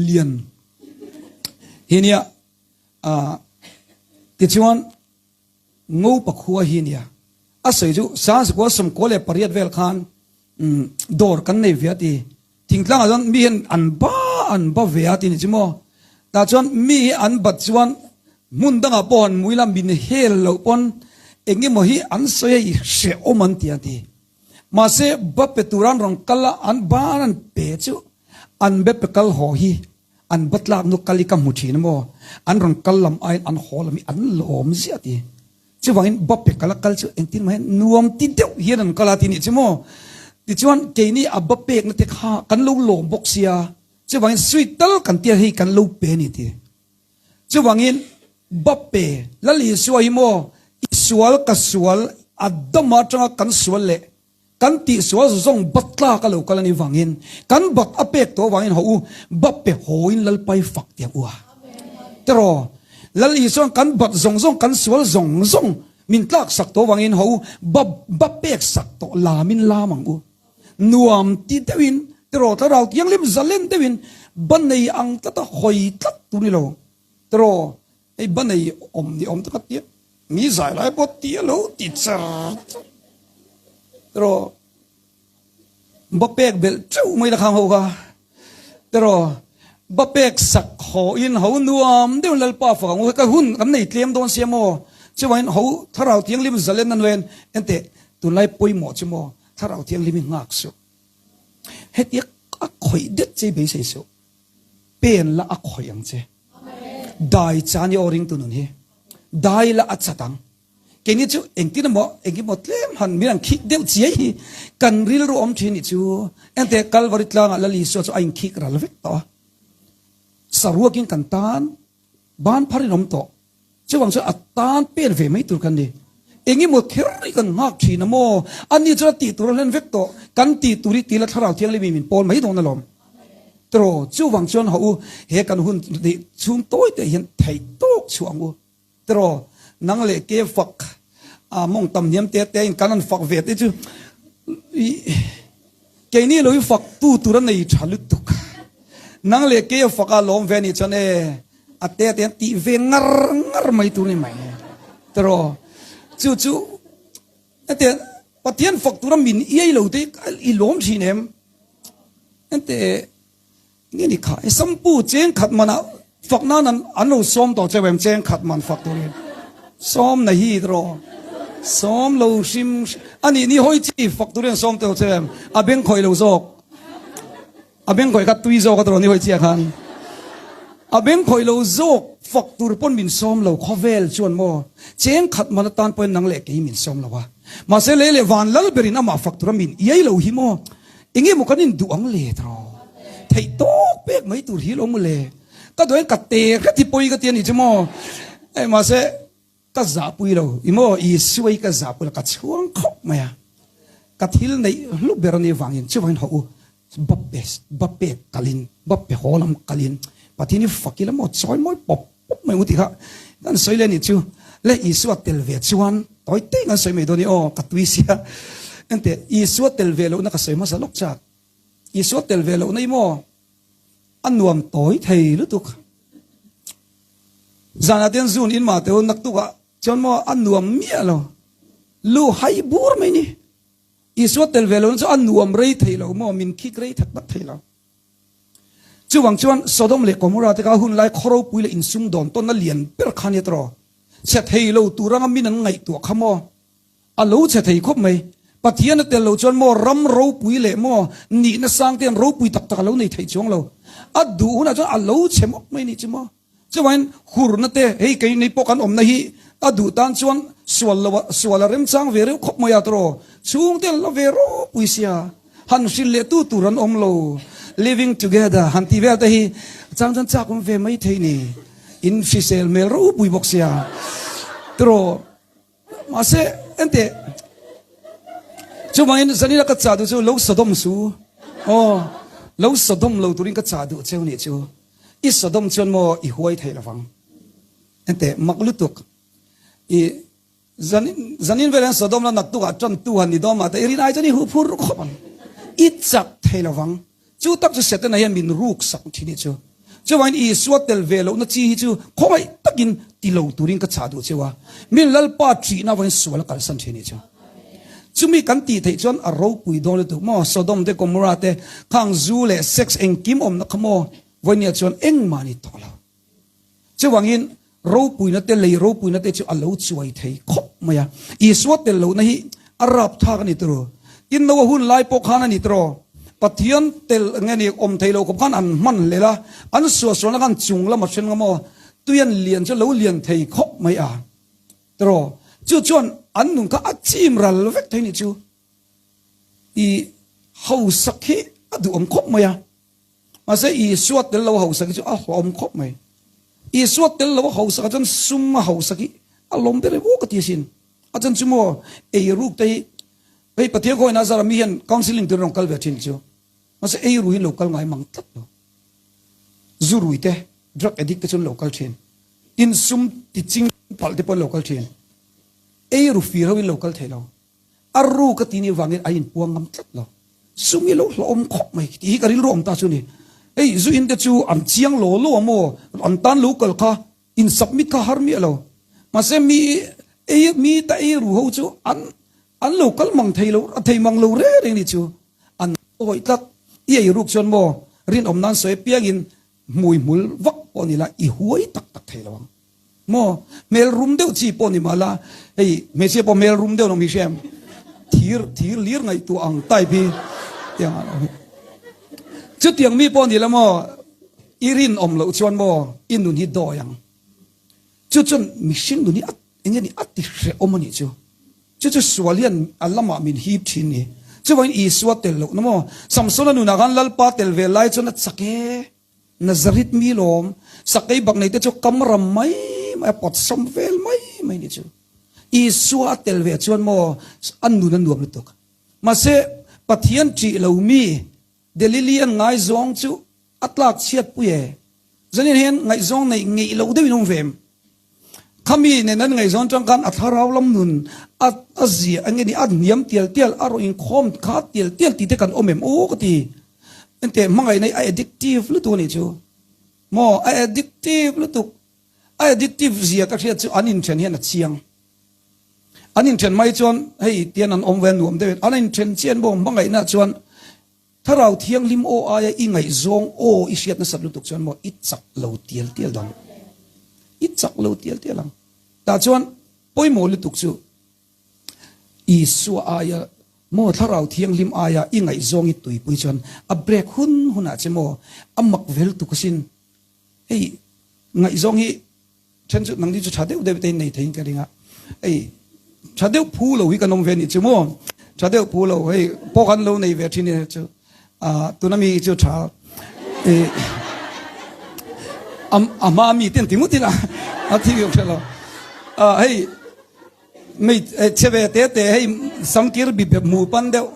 lian hi nia. Tichuan Ngopa khua hi nia. A sawi chu Sangzikua 98 vel khan dawr kan nei ve a ti. Thingtlangah chuan mi hian an ba an ba ve a ti ni chu maw? Tah chuan mi hi an bat chuan hmun dangah pawh han mui la min hel loh pawn eng emaw hi an sawi a i hrehawm an ti a ti. Mahse ba pe tura an rawn kal a an ba an an pe chu an be pe kal haw hi an ba tlak nu kal hi ka hmu thin a maw? An rawn kal lam aiin an haw lam hi an lawm ziah a ti. Chuvangin Bape kal a kal chu engtin mah hian nuam ti deuh hian an kal a ti nih chu maw? Tichuan keini a ba pekna te kha kan lo lawm bawk sia, chuvangin sweet tal kan tia hei kan lo pe a ni ti. Chuvangin Bape Lal Isua hi maw i sual ka sual a dam atanga kan sual leh kan tihsual zawng bat tlak a lo kal a nih vangin kan bat a pek tawh avangin haw u Bape hawiin Lalpai fak tiang u a. Tiraw, Lal Isua'n kan bat zawng zawng kan sual zawng zawng min tlak sak tawh avangin haw u ba ba pek sak tawh lamin lam ang u. Nuam ti deuhin tiraw thlarau thianghlim zalen deuhin ba nei ang tlata hawi tlat tur ni lo. Tiraw, hei ba nei awm ni awm taka tia. Mi zai lai pawh ti a lo ti char char. Tiraw ba pek belh teuh mai la khang ho kha. Tiraw ba pek sak haw in ho nuam deuh Lalpa fak ang u. Ka hun kan nei tlem dawn sia maw. Chuvangin ho Thlarau Thianghlim zalen a nuain enteh tunlai pawimawh chu maw Thlarau Thianghlim hi nghak suh. Hetiang a khawih det che i beisei suh. Pen la a khawih ang che. Dai chan i aw ringtu nun hi. Dai la a chat ang. Keini chu engtin emaw engemaw tlem han min an khik deuh chiai hi kan rilru awm thin nih chu. Ente Kalvari tlangah Lal Isua chu a inkhik ral vek tawh a. Saruakin kan tan ban phar in awm tawh. Chuvang chuan a tan pen ve mai tur kan ni. Engemaw kher hi kan nghak thin a maw? Ani chuan a tih tur a hlen vek tawh. Kan tih tur hi tila Thlarau Thianghlim in min pawl mai dawn alawm. Tiraw, chuvang chuan hawh u, he kan hun neih chhung tawi te hian theih tawk chhuah ang u. Tiraw, nang leh ke fak a mawng tam hniam te te in kan han fak ve te chu i keini lo hi fak tu tur a nei tha lutuk. Nang leh ke fak a lawm ve anih chuan e A te te an tih ve ngar ngar mai tur ni mai. Tiraw? Chu chu ente Pathian fak tura min iai lo te i lawm thin em? Ente nge ni kha? Sampu cheng khat mana fak nan an an lo sawm tawh cheu em cheng khat man fak turin? Sawm na hi tiraw? Sawm lo hrim ani ni hawi chi fak turin sawm tawh cheu em? A beng khawih lo zawk. A beng khawih kha tui zawk a tawh ni hawi chiah khan. A beng khawih lo zawk fak tur pawn min sawm lo khawvel chuan maw cheng khat man atan pawhin nang leh kei min sawm lo a. Mahse lei leh van lal berin amah fak tura min iai lo hi maw enge maw kan in duh ang le tawh. Theih tawk pek mai tur hi lo maw le. Ka duh hian ka te hret hi pawi ka ti a nih chu maw. Mahse Ka zahpui lo i maw? Isua hi ka zahpui lo, ka chhuang khawp mai a. Ka thil neih hlu ber a nih vangin chuvangin hawh u, Bappe, Bappe kalin, Bappe haw lam kalin Pathian hi fak ila maw, chawi mawi pawp pawp mai u tih kha kan sawi leh a nih chu. Le Isua tel ve chuan tawi teng an sawi mai dawn i aw, ka tui sia. Enteh, Isua tel ve lohna ka sawi hmasa lawk chak. Isua tel ve lohna i maw? A nuam tawi thei lutuk. Zanah te hian zun in mah teh u naktukah chuan maw a nuam miah lo. Lu hai bur mai ni. Isua tel ve lohna chu a nuam rei thei lo maw, min khik rei that tak thei lo. Chuvang chuan Sodom leh Gomorrah te kha hun lai khaw ropui leh insum dawn tawnna lian ber kha nia tawh. Chhe thei lo tur anga min an ngaihtuah kha maw. A lo chhe thei khawp mai. Pathian a tel lo chuan maw ram ropui leh maw nihna sang te hian ropui tak tak a lo nei thei chuang lo. A duh hunah chuan a lo chhe mawp mai nih chu maw. Chuvangin hurna te hei kei nei pawh kan awmna hi a duh tan chuan sual lo a sual a remchang ve reuh khawp mai a tawh. Chhungte an la ve ropui sia. Han hrilh leh tu tur an awm lo. Living together han tih vel te hi chang chuan chak awm ve mai thei ni. In hrisel hmel ropui bawk sia tawh. Mahse, enteh, chuvangin zanina ka chah duh chu lo Sodom su. Aw, lo Sodom lo turin ka chah duh cheu nih chu. I Sodom chuan maw i huai thei lovang. Enteh, mak lutuk. I zanin, zanin velah hian Sodom la naktukah tantu han ni dawn mah te i rin ai chuan i huh phur khawp ang. I chak thei lovang. Chu tak chu Setana hian min ruk sak thin hi chu. Chuvangin Isua tel ve lohna chi hi chu khawngaih takin ti lo turin ka chah duh cheu a, min Lalpa ṭihna avangin sual a kalsan thin hi chu. Chumi kan tih theih chuan a ropui dawn lutuk maw? Sodom te Gomorrah te khang zu leh sex engkim awmna kha maw vawinia chuan engmah ni tawh lo. Chuvangin ropuina te, lei ropuina te chu a lo chuai thei khawp mai a. Isua tel lohna hi a rapthlak a ni tiraw? Tin, Noa hun lai pawh khan a ni tiraw? Pathian tel nge ni awm thei lo khawp khan an hman hlel a, an suahsualna khan chung lam a hren nga maw? Tui an lian chu a lo lian thei khawp mai a tiraw? Chu chuan an nun kha a chim ral vek thei nih chu. I hausak hi a duhawm khawp mai a. Mahse Isua tel lo hausak hi chu a hlawm khawp mai. Isua tel lo hausak ah chuan sum a hausak hi a lawm ber em aw ka ti asin. A chan chu maw eiruk te hi hei Pathian khaw inah zara mi hian counselling turin rawn kal ve thin chu. Mahse eiru hi lo kal ngai mang tlat lo. Zu rui te, drug addict te chu an lo kal thin. Tin sum ti ching palh te pawh an lo kal thin. Eiru fir ho in lo kal thei lo. A ru ka ti nih vangin a inpuang ngam tlat lo. Sum hi lo hlawhawm khawp mai tih hi ka rilru awm ta chu ni. Hei zu in te chu an chiang law law a maw? An tan lo kal kha in submit kha har miah lo. Mahse mi. Ei mi ta ei ru ho chu an an lo kal mang thei lo thei mang lo reng reng ni chu an awih tlat. I ei ruk chuan maw rinawm nan sawi apiangin hmui hmul vak pawh ni la i huai tak tak thei lo ang. Maw hmel rum deuh chi pawh ni mah la hei hmeichhia pawh hmel rum deuh lo mi hria em? Thir thir lir ngaihtuah ang type hi tiang ah lo hi. Chutiang mi pawh ni la maw i rinawm loh chuan maw i nun hi dawi ang. Chu chuan mihring nun hi a eng nge ni a ti hrehawm a nih chu. Chu chu sual hian a lamah min hip thin ni. Chuvangin Isua tel loh na maw? Samsona nunah khan Lalpa tel ve lai chuan a chak e. Nazareth mi lawm, sakei bak nei te chu kam ram mai mai a pawt sawm vel mai mai ni chu. Isua a tel ve chuan maw a nun a nuam lutuk. Mahse Pathian ṭih lo mi Delili an ngaizawng chu a tlak chhiat pui e. Zanin hian ngaihzawng neih ngeih loh deuhin awm ve em? Khami nen an ngaihzawn chang khan a thlarau lam nun a a zia eng nge ni a hniam tial tial a rawn inkhawm kha tial tial tih te kan awm em aw ka ti. Enteh hmangaihna hi a addictive lutuk a nih chu. Maw a addictive lutuk. A addictive zia ka hriat chu an inthen hian a chiang. An inthen mai chuan hei tian an awm ve nuam deuhin an inthen chian bawk hmangaihna chuan Thlarau Thianghlim aw aia i ngaihzawng aw i hriat nasat lutuk chuan maw i chak lo tial tial dang. I chak lo tial tial ang. Tah chuan pawimawh lutuk chu Isua aia maw Thlarau Thianghlim aia i ngaihzawng i tuipui chuan a break hun hunah che maw a mak ve lutuk asin. Hei ngaihzawng hi Then chu nangni chu tha deuh deuh te in nei theiin ka ring a, hei tha deuh phu lo hi kan awm ve nih chu maw, tha deuh phu lo hei pawh kan lo nei ve thin e chu ah tuna mi chu tha eh a hma mi ten ti ngawt ila a thi viau hre lo ah hei mei chhe ve te te hei samkir bi bep hmu pan deuh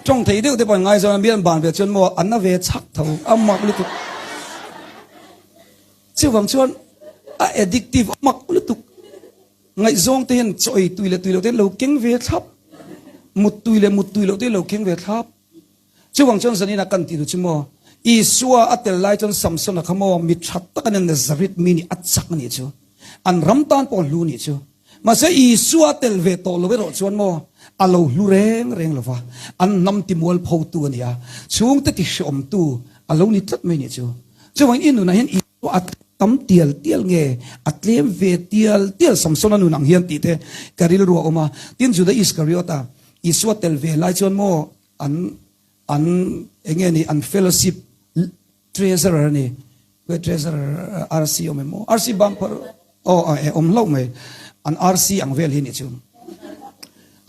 tawng thei deuh te pawh an ngaizawn a mi an ban ve chuan maw an na ve chhak tho a mak lutuk. Chuvang chuan a addictive a mak lutuk. Ngaihzawng te hian chaw ei tui leh tui loh te lo keng ve thlap, mut tui leh mut tui loh te lo keng ve thlap. Chuvang chuan zanina kan tih duh chu maw, Isua a tel lai chuan Samsona kha maw mi tha tak a nia Nazareth mi nih a chak a nih chu. An ram tan pawh a hlu nih chu. Mahse Isua a tel ve tawh lo erawh chuan maw a lo hlu reng reng lo va, an hnam timual photu a ni a, chhungte tihrehawmtu a lo ni tlat mai nih chu. Chuvangin i nunah hian Isua a tam tial tial nge a tlem ve tial tial Samsona nun ang hian tih te ka rilru a awm a. Tin Juda Iskariota Isua tel ve lai chuan maw an an eng nge ni an fellowship treasurer a ni. Khawi treasurer RC awm em aw? RC bang phar aw e awm hlauh mai. An RC ang vel hi nih chu.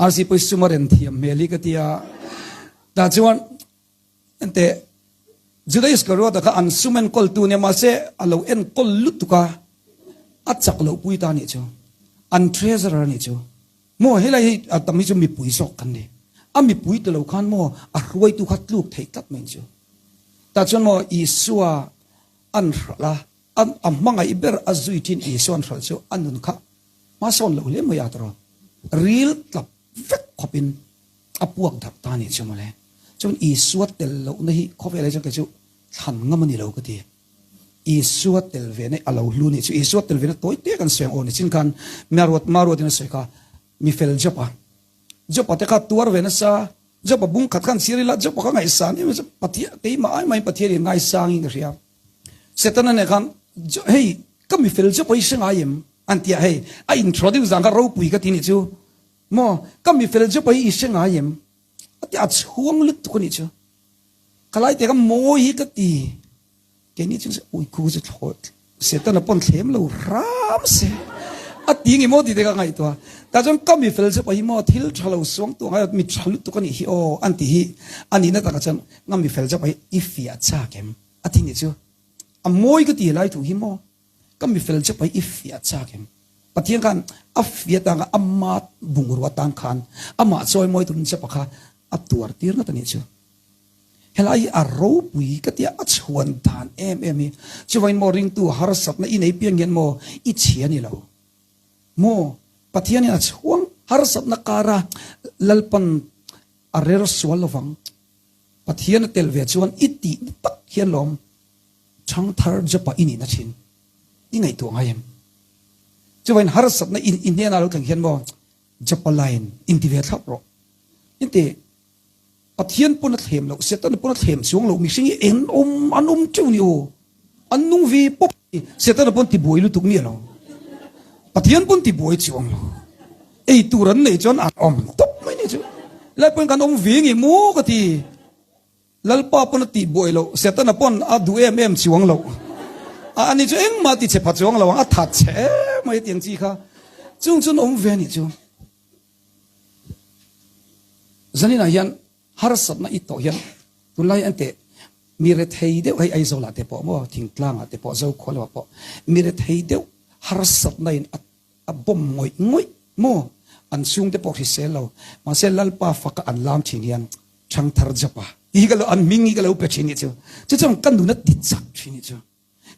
RC pawh hi sum a ren thiam hmel hi ka tia. Tah chuan Enteh, Juda Iskariota kha an sum enkawltu nia, mahse a lo enkawl lutuk a, a chak loh pui ta nih chu. An treasurer a nih chu. Maw helai hi a tam hi chu mipui zawk kan ni. A mipui ti lo khan maw a hruaitu kha tluk theih tlat mai chu. Tah chuan maw Isua an hralh a, a hmangaih ber a zui thin Isua an hralh chu a nun kha hmasawn loh hle mai a tawrh a, ril tlap vek khawpin A puak darh ta nih chu mawle. Chuan Isua tel lohna hi khawvelah hi chuan kei chu thlan ngam a ni lo ka ti. Isua tel ve na a lo hlu nih chu. Isua tel ve na tawi te kan sawi ang aw ni chin khan Maruat Maruatin a sawi kha mi fel Job-a. Job-a te kha tuar ve nasa. Job-a bung khat khan chhiar ila Job-a kha ngaihsan em em Pathian keimah ai maiin Pathian in ngaisangin ka hria. Setana nen khan hei ka mi fel Job-a hi hre ngai em an ti a hei a introduce dan kha ropui ka ti nih chu. Maw, ka mi fel chu pawi i hre ngai em? A ti a chhuang lutuk a nih chu. Ka lai te ka mawi hi ka ti. Keini chu ui khu chu thlaw Setana pawn thlem lo hram se. A ti nge maw ti te ka ngaihtuah. Tah chuan ka mi fel chu pawi maw thil tha lo suang tu angai mi tha lutuk a nih hi aw an ti hi a nihna takah chuan nga mi fel chu pawi i fiah chak em? A ti nih chu. A mawi ka ti lai thu hi maw. Ka mi fel che pai i fiah chak em? Pathian khan a fiah tan khan ama bungrua tan khan amah chawimawi turin chepa kha a tuar tir ngat a nih chu. Helai hi a ropui ka tia a chhuan dan em em hi. Chuvangin maw ringtu harsatna i nei piang hian maw i chhia ni lo. Maw Pathian hian a chhuang harsatna kara Lalpan a rel sual lovang. Pathian a tel ve chuan i tih tak hian lawm. Thangthar Jopa i nihna thin i ngaihtuah ngai em? Chuvain harsatna in i hnenah lo thleng hian maw Japalain inti ve thlap rawh. Inti Pathian pawn a thlem loh, Setana pawn a thlem chuang loh, mihring hi eng awm an awm teuh ni aw. An nung ve pawp ni. Setana pawn tibuai lutuk mi alo. Pathian pawn tibuai chuang lo. Ei tur an nei chuan an awm tawp mai ni chu. Lai pawn kan awm ve nge maw ka ti. Lalpa pawn a tih buai loh, Setana pawn a duh em em chuang loh. A ani chu engmah a ti chhe pha chuang lo ang, a that chhe em mai tiang chi kha. Chung chuan awm ve a nih chu. Zaninah hian harsatna i tawh hian tunlai an teh mi rethei deuh hei Aizawlah te pawh maw thingtlangah te pawh Zokhua lamah pawh mi rethei deuh harsatna in a A bawm ngawih ngawih maw? An chhungte pawh hrisel lo. Mahse Lalpa faka an lam thin hian Thangthar Japa tih hi ka lo, an hming hi ka lo pe thin nih chu. Chu chuan ka nun a ti chak thin nih chu.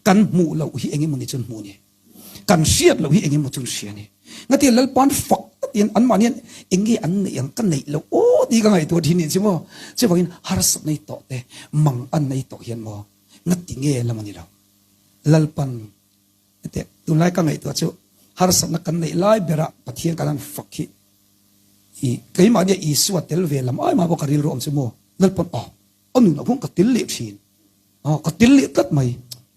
Kan hmuh loh hi eng emaw ni chuan hmuh ni. Kan hriat loh hi eng emaw chuan hria ni. Ngatia Lalpa'n fak tak hian anmahni hian eng nge an neih ang ka neih loh aw tih hi ka ngaihtuah thin nih chu maw. Chuvangin harsat nei tawh te, mang an nei tawh hian maw ngati nge lam a ni lo. Lalpa'n Hetiang tunlai ka ngaihtuah chu harsatna kan neih lai berah Pathian kan han fak hi i keimahnia Isua tel ve lam ai mah pawh ka rilru awm chu maw Lalpawn aw a nun ah khuan ka tel leh thin aw ka tel leh tlat mai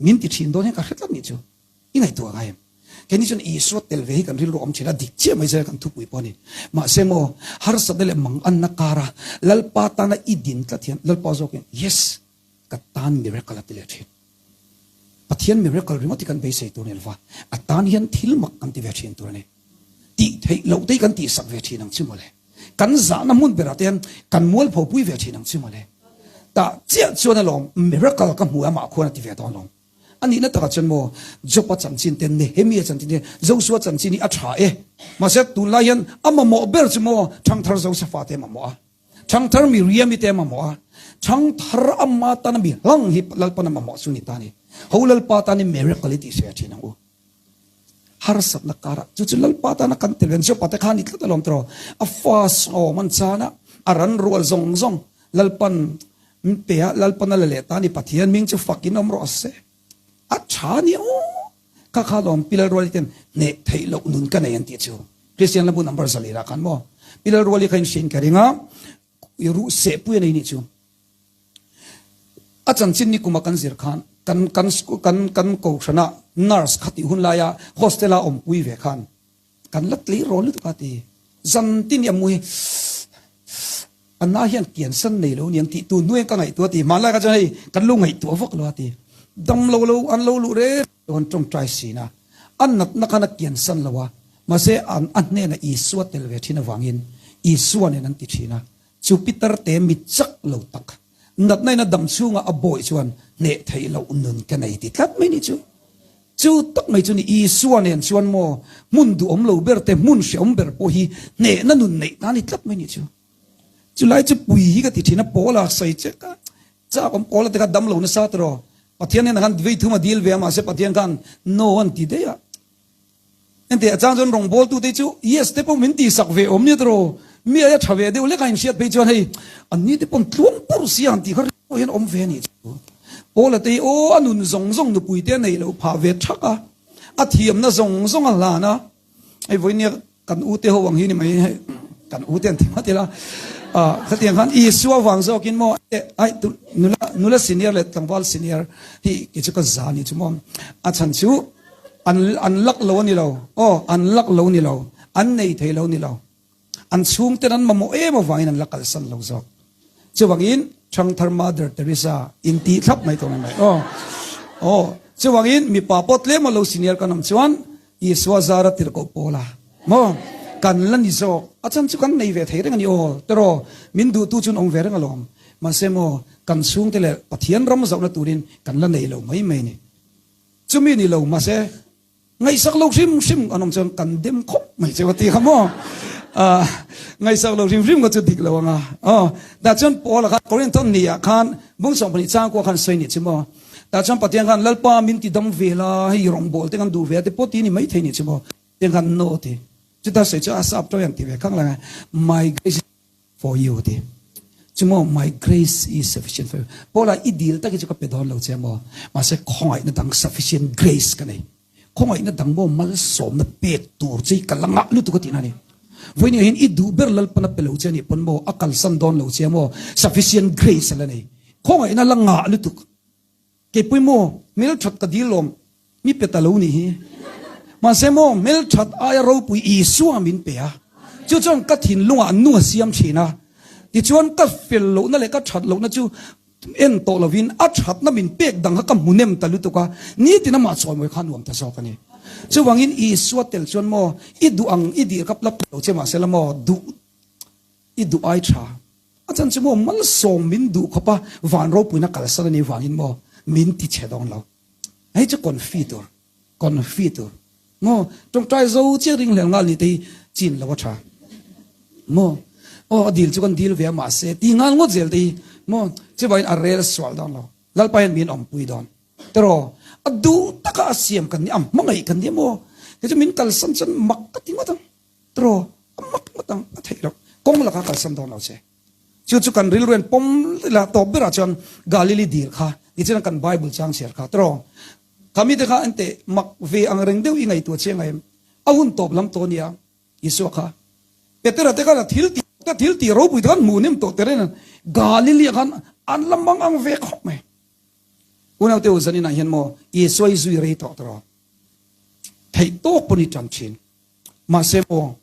min ti thin dawn hian ka hre tlat nih chu i ngaihtuah ngai em keini chuan Isua tel ve hi kan rilru awm thin a dik chiah mai zela kan thupui pawh a ni mahse maw harsatna leh manganna kara Lalpa tana i din tlat hian Lalpa zawkin yes ka tan miracle a ti leh thin. Pathian miracle ringawt hi kan beisei tur a ni lova, a tan hian thil mak kan ti ve thin tur a ni. Tih theih loh te hi kan tihsak ve thin ang chu mawle. Kan zahna hmun berah te hian kan mualpho pui ve thin ang chu mawle. Tah chiah chuan alawm miracle ka hmu a amah khuan a ti ve dawn lawm. A nihna takah chuan maw Job-a chanchin te, Nehemia chanchin te, Joshua chanchin hi a tha e. Mahse tunlai hian a mamawh ber chu maw Thangthar Josefa te mamawh a. Thangthar mi riami te mamawh a, thangthar amma tana mi hlang hi Lalpan a mamawh chu ni ta ni. Ho Lalpa tan hi miracle i tih hria thin ang u. Harsatna karah chu chu Lalpa tana kan tel ven Jopa te khan i tlat alawm tiraw. A fa sawm an chan a, a ran rual zawng zawng Lalpan min pe a, Lalpan a la leh ta ni Pathian hming chu fakin awm rawh se. A tha ni aw. Kha kha lawm Pi Lalruali ten hneh theih loh nun ka nei an tih chu. Kristian lambu number zalira khan maw Pi Lalruali kha in hriin ka ring a, i ruh sehpui a nei nih chu. A chanchin ni kuma kan zir khan kan kan kan kan kohhrana nurse kha tih hun laia hostel a awmpui ve khan Kan la tlei rawl lutuk a ti. Zan tin i a mu hi a na hian kiansan nei lo niang tih tun hnuaiin ka ngaihtuah a ti. Hmanlai kha chuan hei kan lo ngaihtuah vak lo a ti. Dam lo lo an lo luh reng lo an tawngtai sin a. A natna khan a kiansan lo a. Mahse an a hnenah Isua tel ve thin avangin Isua nen an ti thin a. Chu Peter te mi chak lo tak natna in a dam chhungah a bawi chuan hneh theih loh nun ka nei ti tlat mai ni chu. Chu tak mai chu ni Isua nen chuan maw hmun duhawm lo ber te hmun hreawm ber pawh hi hnehna nun neih ta ni tlat mai ni chu. Chulai chu pui hi ka ti thin a pawl a sawi che ka chak awm pawl a te kha dam lo nasa tiraw Pathian nen khan vei thum a dil ve a mahse Pathian khan no an ti daih a. Engteh a chang chuan rawngbawltute chu yes te pawh min tihsak ve awm nia tiraw, mi aia tha ve deuh lek a inhriat phei chuan hei an ni te pawn tluang pur sia han tih kha rilru hian awm ve a nih chu. Paula te hi aw a nun zawng zawng nupui te a neih loh phah ve thak a, a thiamna zawng zawng a hlan a, hei vawinia Kan u te ho ang hi ni mai hei kan u te an ti ngawt ila ah khatiang khan Isua vang zawkin maw ai nula nula senior leh tlangval senior hi ki chu ka za ni chu maw a chhan chu an an lak lo ani lo aw an lak lo ni lo an nei thei lo ni lo an chhungten an mamawh em avangin an la kalsan lo zawk Chuvangin Thangthar Mother Teresa in tih thlap mai tawh mai aw. Aw, chuvangin mipa pawh tlem a lo senior kan awm chuan Isua zara tirhkoh pawl a maw kan la ni zawk. A chan chu kan nei ve thei reng a ni aw teraw min duhtu chuan awm ve reng alawm. Mahse maw kan chhungte leh Pathian ram zauhna turin kan la nei lo mai mai ni. Chumi ni lo mahse Ngaihsak lo hrim hrim an awm chuan kan dem khawp mai che a ti kha maw? Ngaihsak lo hrim hrim kha chu dik lo anga. Aw, tah chuan Paula khan Korinthon ni ah khan bung 12 changkua khan sawi ni chu maw? Tah chuan Pathian khan Lalpa min ti dam ve la, hei rawngbâwl te kan duh ve a ti pawh ti ni mai thei ni chu maw? Pathian khan no ti. Chuta sawi chu a sap tawih an ti ve khang lang a, My grace is for you ti. Chu maw, my grace is sufficient for you. Paula i dil tak hi chu ka pe dawn lo che maw? Mahse khawngaihna dang sufficient grace ka nei. Khawngaihna dang maw malsawmna pek tur che hi ka la ngah lutuk a tihna a ni. Vawinia hian i duh ber Lalpana pe lo che a nih pawn maw a kalsan dawn lo che maw sufficient grace a la nei. Khawngaihna la ngah lutuk. Keipui maw hmelthat ka dil lawm mi pe ta lo nih hi. Mahse maw hmelthat aia ropui Isua min pe a, chu chuan ka thinlungah an nu a siam thin a. Tichuan ka fel lohna leh ka that lohna chu en tawh lovin a thatna min pek dang kha ka hmu nem ta lutuk a, nitin amah chawimawi kha nuam ta zawk a ni. Chuvangin Isua tel chuan maw i duh ang i dil kap la lo che mahse la maw duh i duh ai tha. A chan chu maw malsawm min duh khawp a, van ropuina kalsan a nih vangin maw min ti chhe dawn lo. Hei chu confi tur, confi tur. Maw tawngtai zo chiah ring hlel nghal ni te hi chin lo a tha. Maw aw a dil chu kan dil ve a mahse ti nghal ngawt zel te hi maw chuvangin a rel sual dawn lo. Lalpa hian min awmpui dawn. Tiraw a duh taka a siam kan ni a hmangaih kan ni a maw kei chu min kalsan chuan mak ka ti ngawt ang. Tiraw a mak ngawt ang a theih loh. Kawng laka kalsan dawn lo che. Chu chu kan rilru en pawm ila tawp berah chuan Galili dil kha tichuan kan Bible chang chhiar kha tiraw Khami te kha ente mak ve ang reng deuh i ngaihtuah chiang em? A hun tawp lam tawh nia Isua kha. Petera te khan a thil tih te thil tih ropui te khan hmuh nem tawh teren Galili ah khan an la mang ang ve khawp mai. Unaute u zaninah hian maw Isua i zui rei tawh tawh theih tawk pawn i tan thin. Mahse maw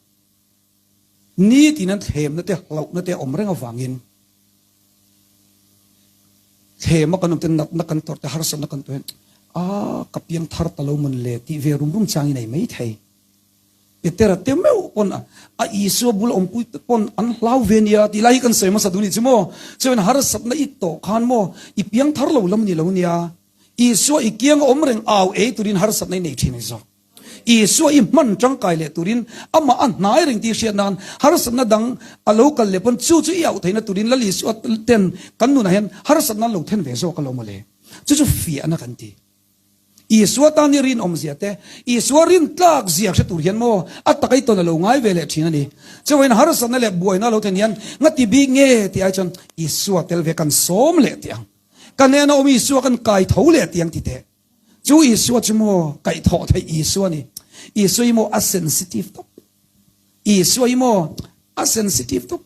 Nitin an thlemna te hlauhna te a awm reng avangin thlema kan awm te natna kan tawrh te harsatna kan tawh hian a ka piang thar ta lo mawn le tih ve rum rum changin a ei mai thei. Petera te meuh pawn a Isua bula awmpui te pawn an hlau ve nia tih lai hi kan sawi hmasa duh nih chu maw. Chuan harsatna i tawh khan maw i piang thar lo lam ni lo nia. Isua i kianga awm reng au ei turin harsatna i nei thin a ni zawk. Isua i hman tangkai leh turin amah a hnai reng tih hriat nan harsatna dang a lo kal leh pawn chu chu i auh theihna turin Lal Isua ten kan nunah hian harsatna an lo then ve zawk alawm mawle. Chu chu fiahna kan ti. Isua tan i rinawmzia te, Isua rintlak zia hre tur hian maw a taka i tawn a lo ngai ve leh thin a ni. Chuvain harsatna leh buaina a lo thlen hian ngati bik nge tih ai chuan Isua tel ve kan sawm leh tih ang. Ka hnena awm Isua kan kai tho leh tih ang ti teh. Chu Isua chu maw kaihthawh theih Isua a ni. Isua hi maw a sensitive tawp. Isua hi maw a sensitive tawp.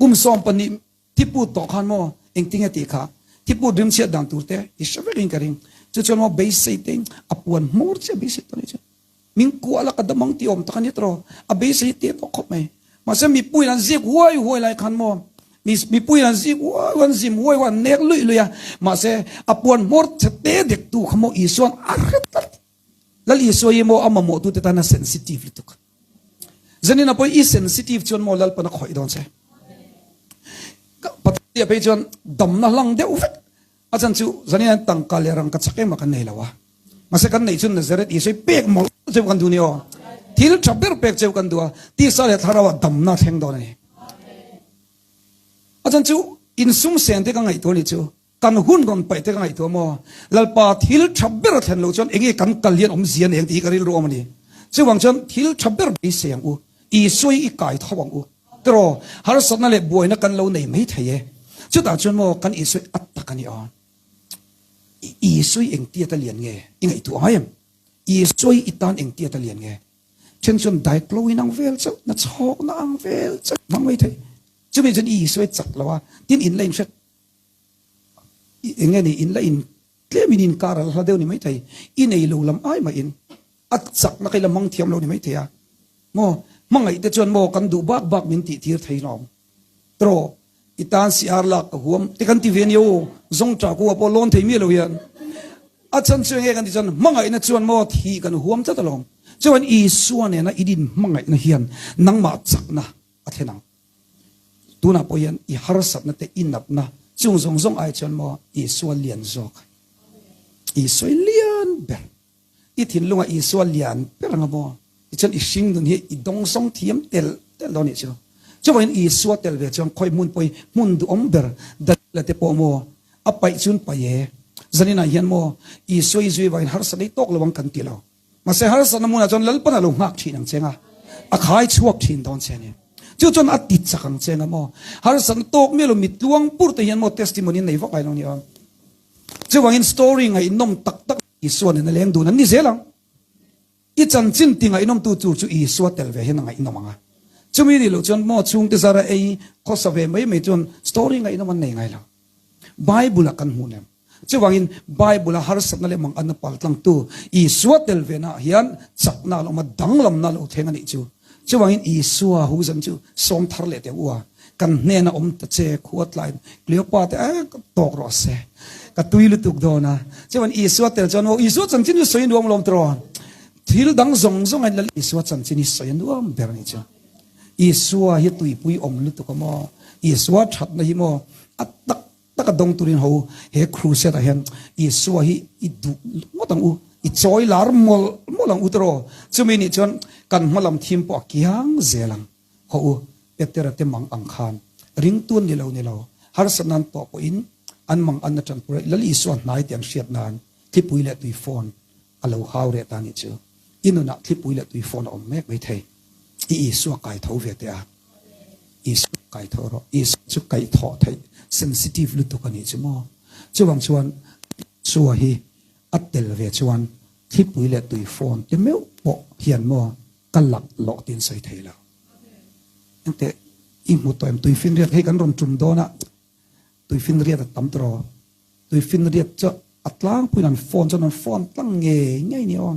Kum 12 thiput tawh khan maw engtinge tih kha thiput rimchhiat dan tur te i hre vekin ka ring. Chu chuan maw beisei te a puan hmur chiah beisei tawh a nih chu. Min kuah la ka dam ang tih awm tak a ni tawh. A beisei hi teh tawh khawp mai. Mahse mipuiin an zik huai huai lai khan maw mipuiin an zik huai huai an zim huai huai an nek luih luih a. Mahse a puan hmawr chhe te dek tu kha maw Isua'n a hre tlat. Lal Isua hi maw a mamawh tute tan a sensitive lutuk. Zanina pawh i sensitive chuan maw Lalpan a khawih dawn che. Pathian phei chuan damna hlang deuh vek A chan chu zanin an tangka leh rangka chak ema kan nei lo a. Mahse kan neih chu Nazareth Isua hi pek mawlh cheu kan duh ni aw. Thil tha ber pek cheu kan duh a, tisa leh thlarau ah damna a thleng dawn a ni. A chan chu insum sen te ka ngaihtuah ni chu, kan hun rawn paih te ka ngaihtuah maw? Lalpa thil tha ber a thlen loh chuan enge kan kal hian awmzia nei ang tih hi ka rilru awm a ni. Chuvang chuan thil tha ber beisei ang u, Isua hi i kai tho ang u. Tiraw, harsatna leh buaina kan lo nei mai thei e. Chutah chuan maw kan Isui a tak a ni aw. I Isui engtiat a lian nge? I ngaihtuah ngai em? Isui i tan engtiat a lian nge? Then chuan daiklo in ang vel chauh, na chhawkna ang vel chauh hmang mai thei. Chumi chuan i Isui chak lo a, tin in la in hret eng nge ni in la in tlem in inkar a la hla deuh ni mai thei. I nei lo lam ai mahin A chakna kha i la hmang thiam lo ni maithei a maw? Hmangaih te chuan maw kan duh bak bak min tih tir thei lawm. Tiraw i tan si ar lak ka huam te kan ti ve nia aw, zawng ṭah kuah pawh lawn thei miah lo hian. A chhan chu enge kan tih chuan hmangaihna chuan maw thih kan huam tlat alawm. Chuan Isua nena i din hmangaihna hian nangmah chakna a thlen ang. Tunah pawh hian i harsatna te i natna chung zawng zawng ai chuan maw Isua lian zawk. Isua i lian ber. I thinlunga Isua lian ber anga maw? Tichuan i hring nun hi i dawngsawng thiam tel tel dawn nih chu. Chuvangin Isua tel ve chuan khawi hmun pawh hi hmun duhawm ber Daniela te pawh maw a paih chun paih e. Zaninah hian maw Isua i zui vangin harsatna i tawk lo ang kan ti lo. Mahse harsatna hmunah chuan Lalpan a lo nghak thin ang che nga, a khai chhuak thin dawn che a ni. Chu chuan a ti chak ang che nga maw. Harsatna tawk miah lo mitluang pur te hian maw testimony an nei vak ai lo nia. Chuvangin story ngaihnawm tak tak Isua nen a leng dun an ni zel ang. I chanchin ti ngaihnawmtu tur chu Isua tel ve hian a ngaihnawm ang a. Chumi nih loh chuan maw chhungte zara ei khawsa ve mai mai chuan story ngaihnawm an nei ngai lo. Bible-a kan hmuh nem. Chuvangin Bible-a harsatna leh manganna paltlangtu Isua tel ve naah hian chakna a lo awm a, danglamna a lo thleng a nih chu. Chuvangin Isua hu zan chu sawm thar leh teh u a, kan hnena awm ta che khua tlai Cleopa te eh tawk rawh se ka tui lutuk dawn a. Chuvangin Isua tel chuan aw Isua chanchin chu sawi nuam lawm tawh thil dang zawng zawng a in Isua chanchin hi sawi a nuam ber a nih chu. Isua hi tuipui awm lutuk a maw? Isua thatna hi maw a tak taka dawng turin ho he crusade ah hian Isua hi i duh ngawt ang u, i chawi lar mawlh mawlh ang u tiraw? Chumi nih chuan kan hma lam thim pawh a kiang zel ang. Haw u, Petera te mang ang khan ringtu an ni lo ni lo, harsatna an tawh pawhin an mang an atang pura Lal Isua hnai tih an hriat nan thlipui leh tui fawn a lo hau reh ta nih chu. I nunah thlipui leh tui fawn a awm mek mai thei. I Isua kai tho ve teh a. Isua kai tho rawh. Isua chu kaih thawh theih sensitive lutuk a nih chu maw. Chuvang chuan Isua hi a tel ve chuan thlipui leh tui fawn te meuh pawh hian maw ka lak lawh tiin sawi thei lo. Engteh i hmu tawh em tuifinriat hei kan rawn tum dawn a tuifinriat a tam tawh rawh. Tuifinriat chu a tlangpuiin an phone chuan an phone tlang ngei ngei ni aw.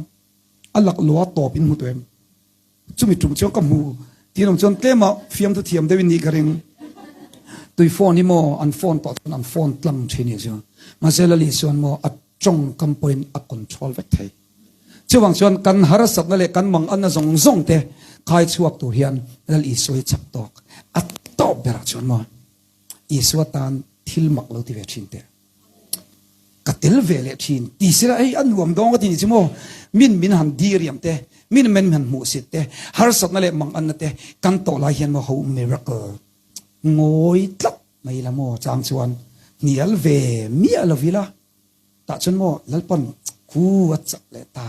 A lak lawh a tawp in hmu tawh em. Chumi tum chuan ka hmu tih awm chuan tlema fiamthu thiam deuhin nih ka ring. Tui phone hi maw an phone tawh chuan an phone tlang thin ni chu. Mahse Lali chuan maw a tawngkam pawhin a control vek thei. Chuvang chuan kan harsatna leh kan manganna zawng zawng te khai chhuak tur hian Lal Isua hi chak tawk a tawp berah chuan maw Isua tan thil mak lo ti ve thin teh. Ka tel ve leh thin ti sila hei a nuam dawng ka ti ni chu maw min min han diriam te min men han hmuh sit te harsatna leh manganna te kan tawh lai hian maw ho miracle ngawi tlat mai la maw chang chuan hnial ve miah lo ila tah chuan maw Lalpan khu a chak leh ta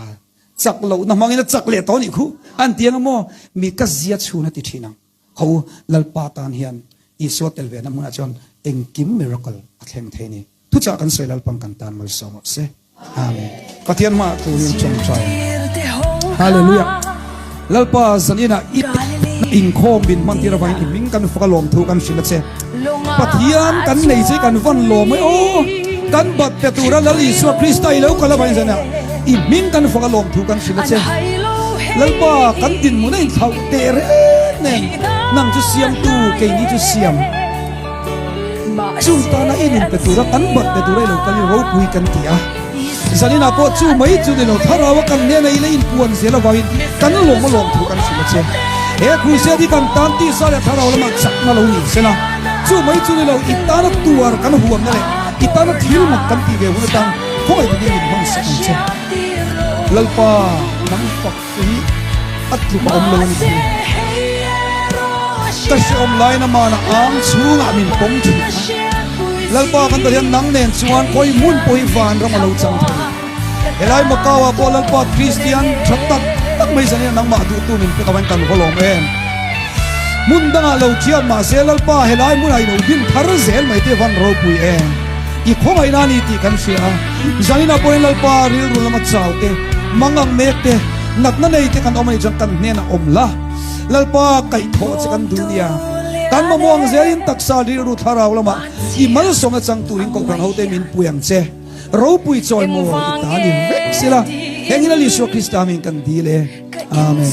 chak lohna hmangin a chak leh tawh anih khu an ti anga maw mi ka zia chhun a ti thin ang. Ho Lalpa tan hian Isua tel ve na hmunah chuan engkim miracle a thleng thei ni. Thuchah kan sawi Lalpan kan tan malsawm rawh se. Amen. Pathian hmaah turin tawngtai. Hallelujah. Lalpa zaninah i inkhawm min hman tir avangin i hming kan fak a lawm thu kan hrilh a che. Pathian kan nei che kan van lawm mai aw. Kan bat pe tura Lal Isua Krista i lo kal avangin zaninah i hming kan fak a lawm thu kan hrilh a che. Lalpa kan dinhmun a inthlauh teh reng nen nang chu siamtu keini chu siam chung tana in inpe tura kan bat pe tura i lo kal i ropui kan ti a. Zaninah pawh chu mai chu ni lo thlarau a kan hnena i la inpuan zel avangin kan lawm a lawm thu kan hrilh a che. He crusade hi kan tan tisa leh thlarau lamah chakna lo ni sela chu mai chu ni lo i tana tuar kan huamna leh i tana thil mak kan tih ve hun atan khawngaih takin min hmang sak ang che. Lalpa nang fak che hi a tluk a awm lo a ni thei. Ka hrehawm lain amana ang chhungah min pawm thin a. Lalpa kan Pathian nang nen chuan khawi hmun pawh hi vanram a lo chang thei. Helai Macau ah pawh Lalpa Kristian tha tak tak mai zanin nangmah duhtu min pek avangin kan va lawm em. Hmun dangah lo thian mahse Lalpa helai hmunah i lo din thar zel mai te van ropui em. I khawngaihna a ni tih kan hria a, zaninah pawhin Lalpa rilru lama chau te, mangang mek te, natna nei te kan awm a nih chuan kan hnenah awm la. Lalpa kaihthawh che kan duh nia. Kan mamawh ang zelin taksa rilru thlarau lamah i malsawmna chang turin Kohhran hote min pui ang che. Ropui chawi maw i ta ni vek sila. Heng hi Lal Isua Krista hming kan dil e. Amen.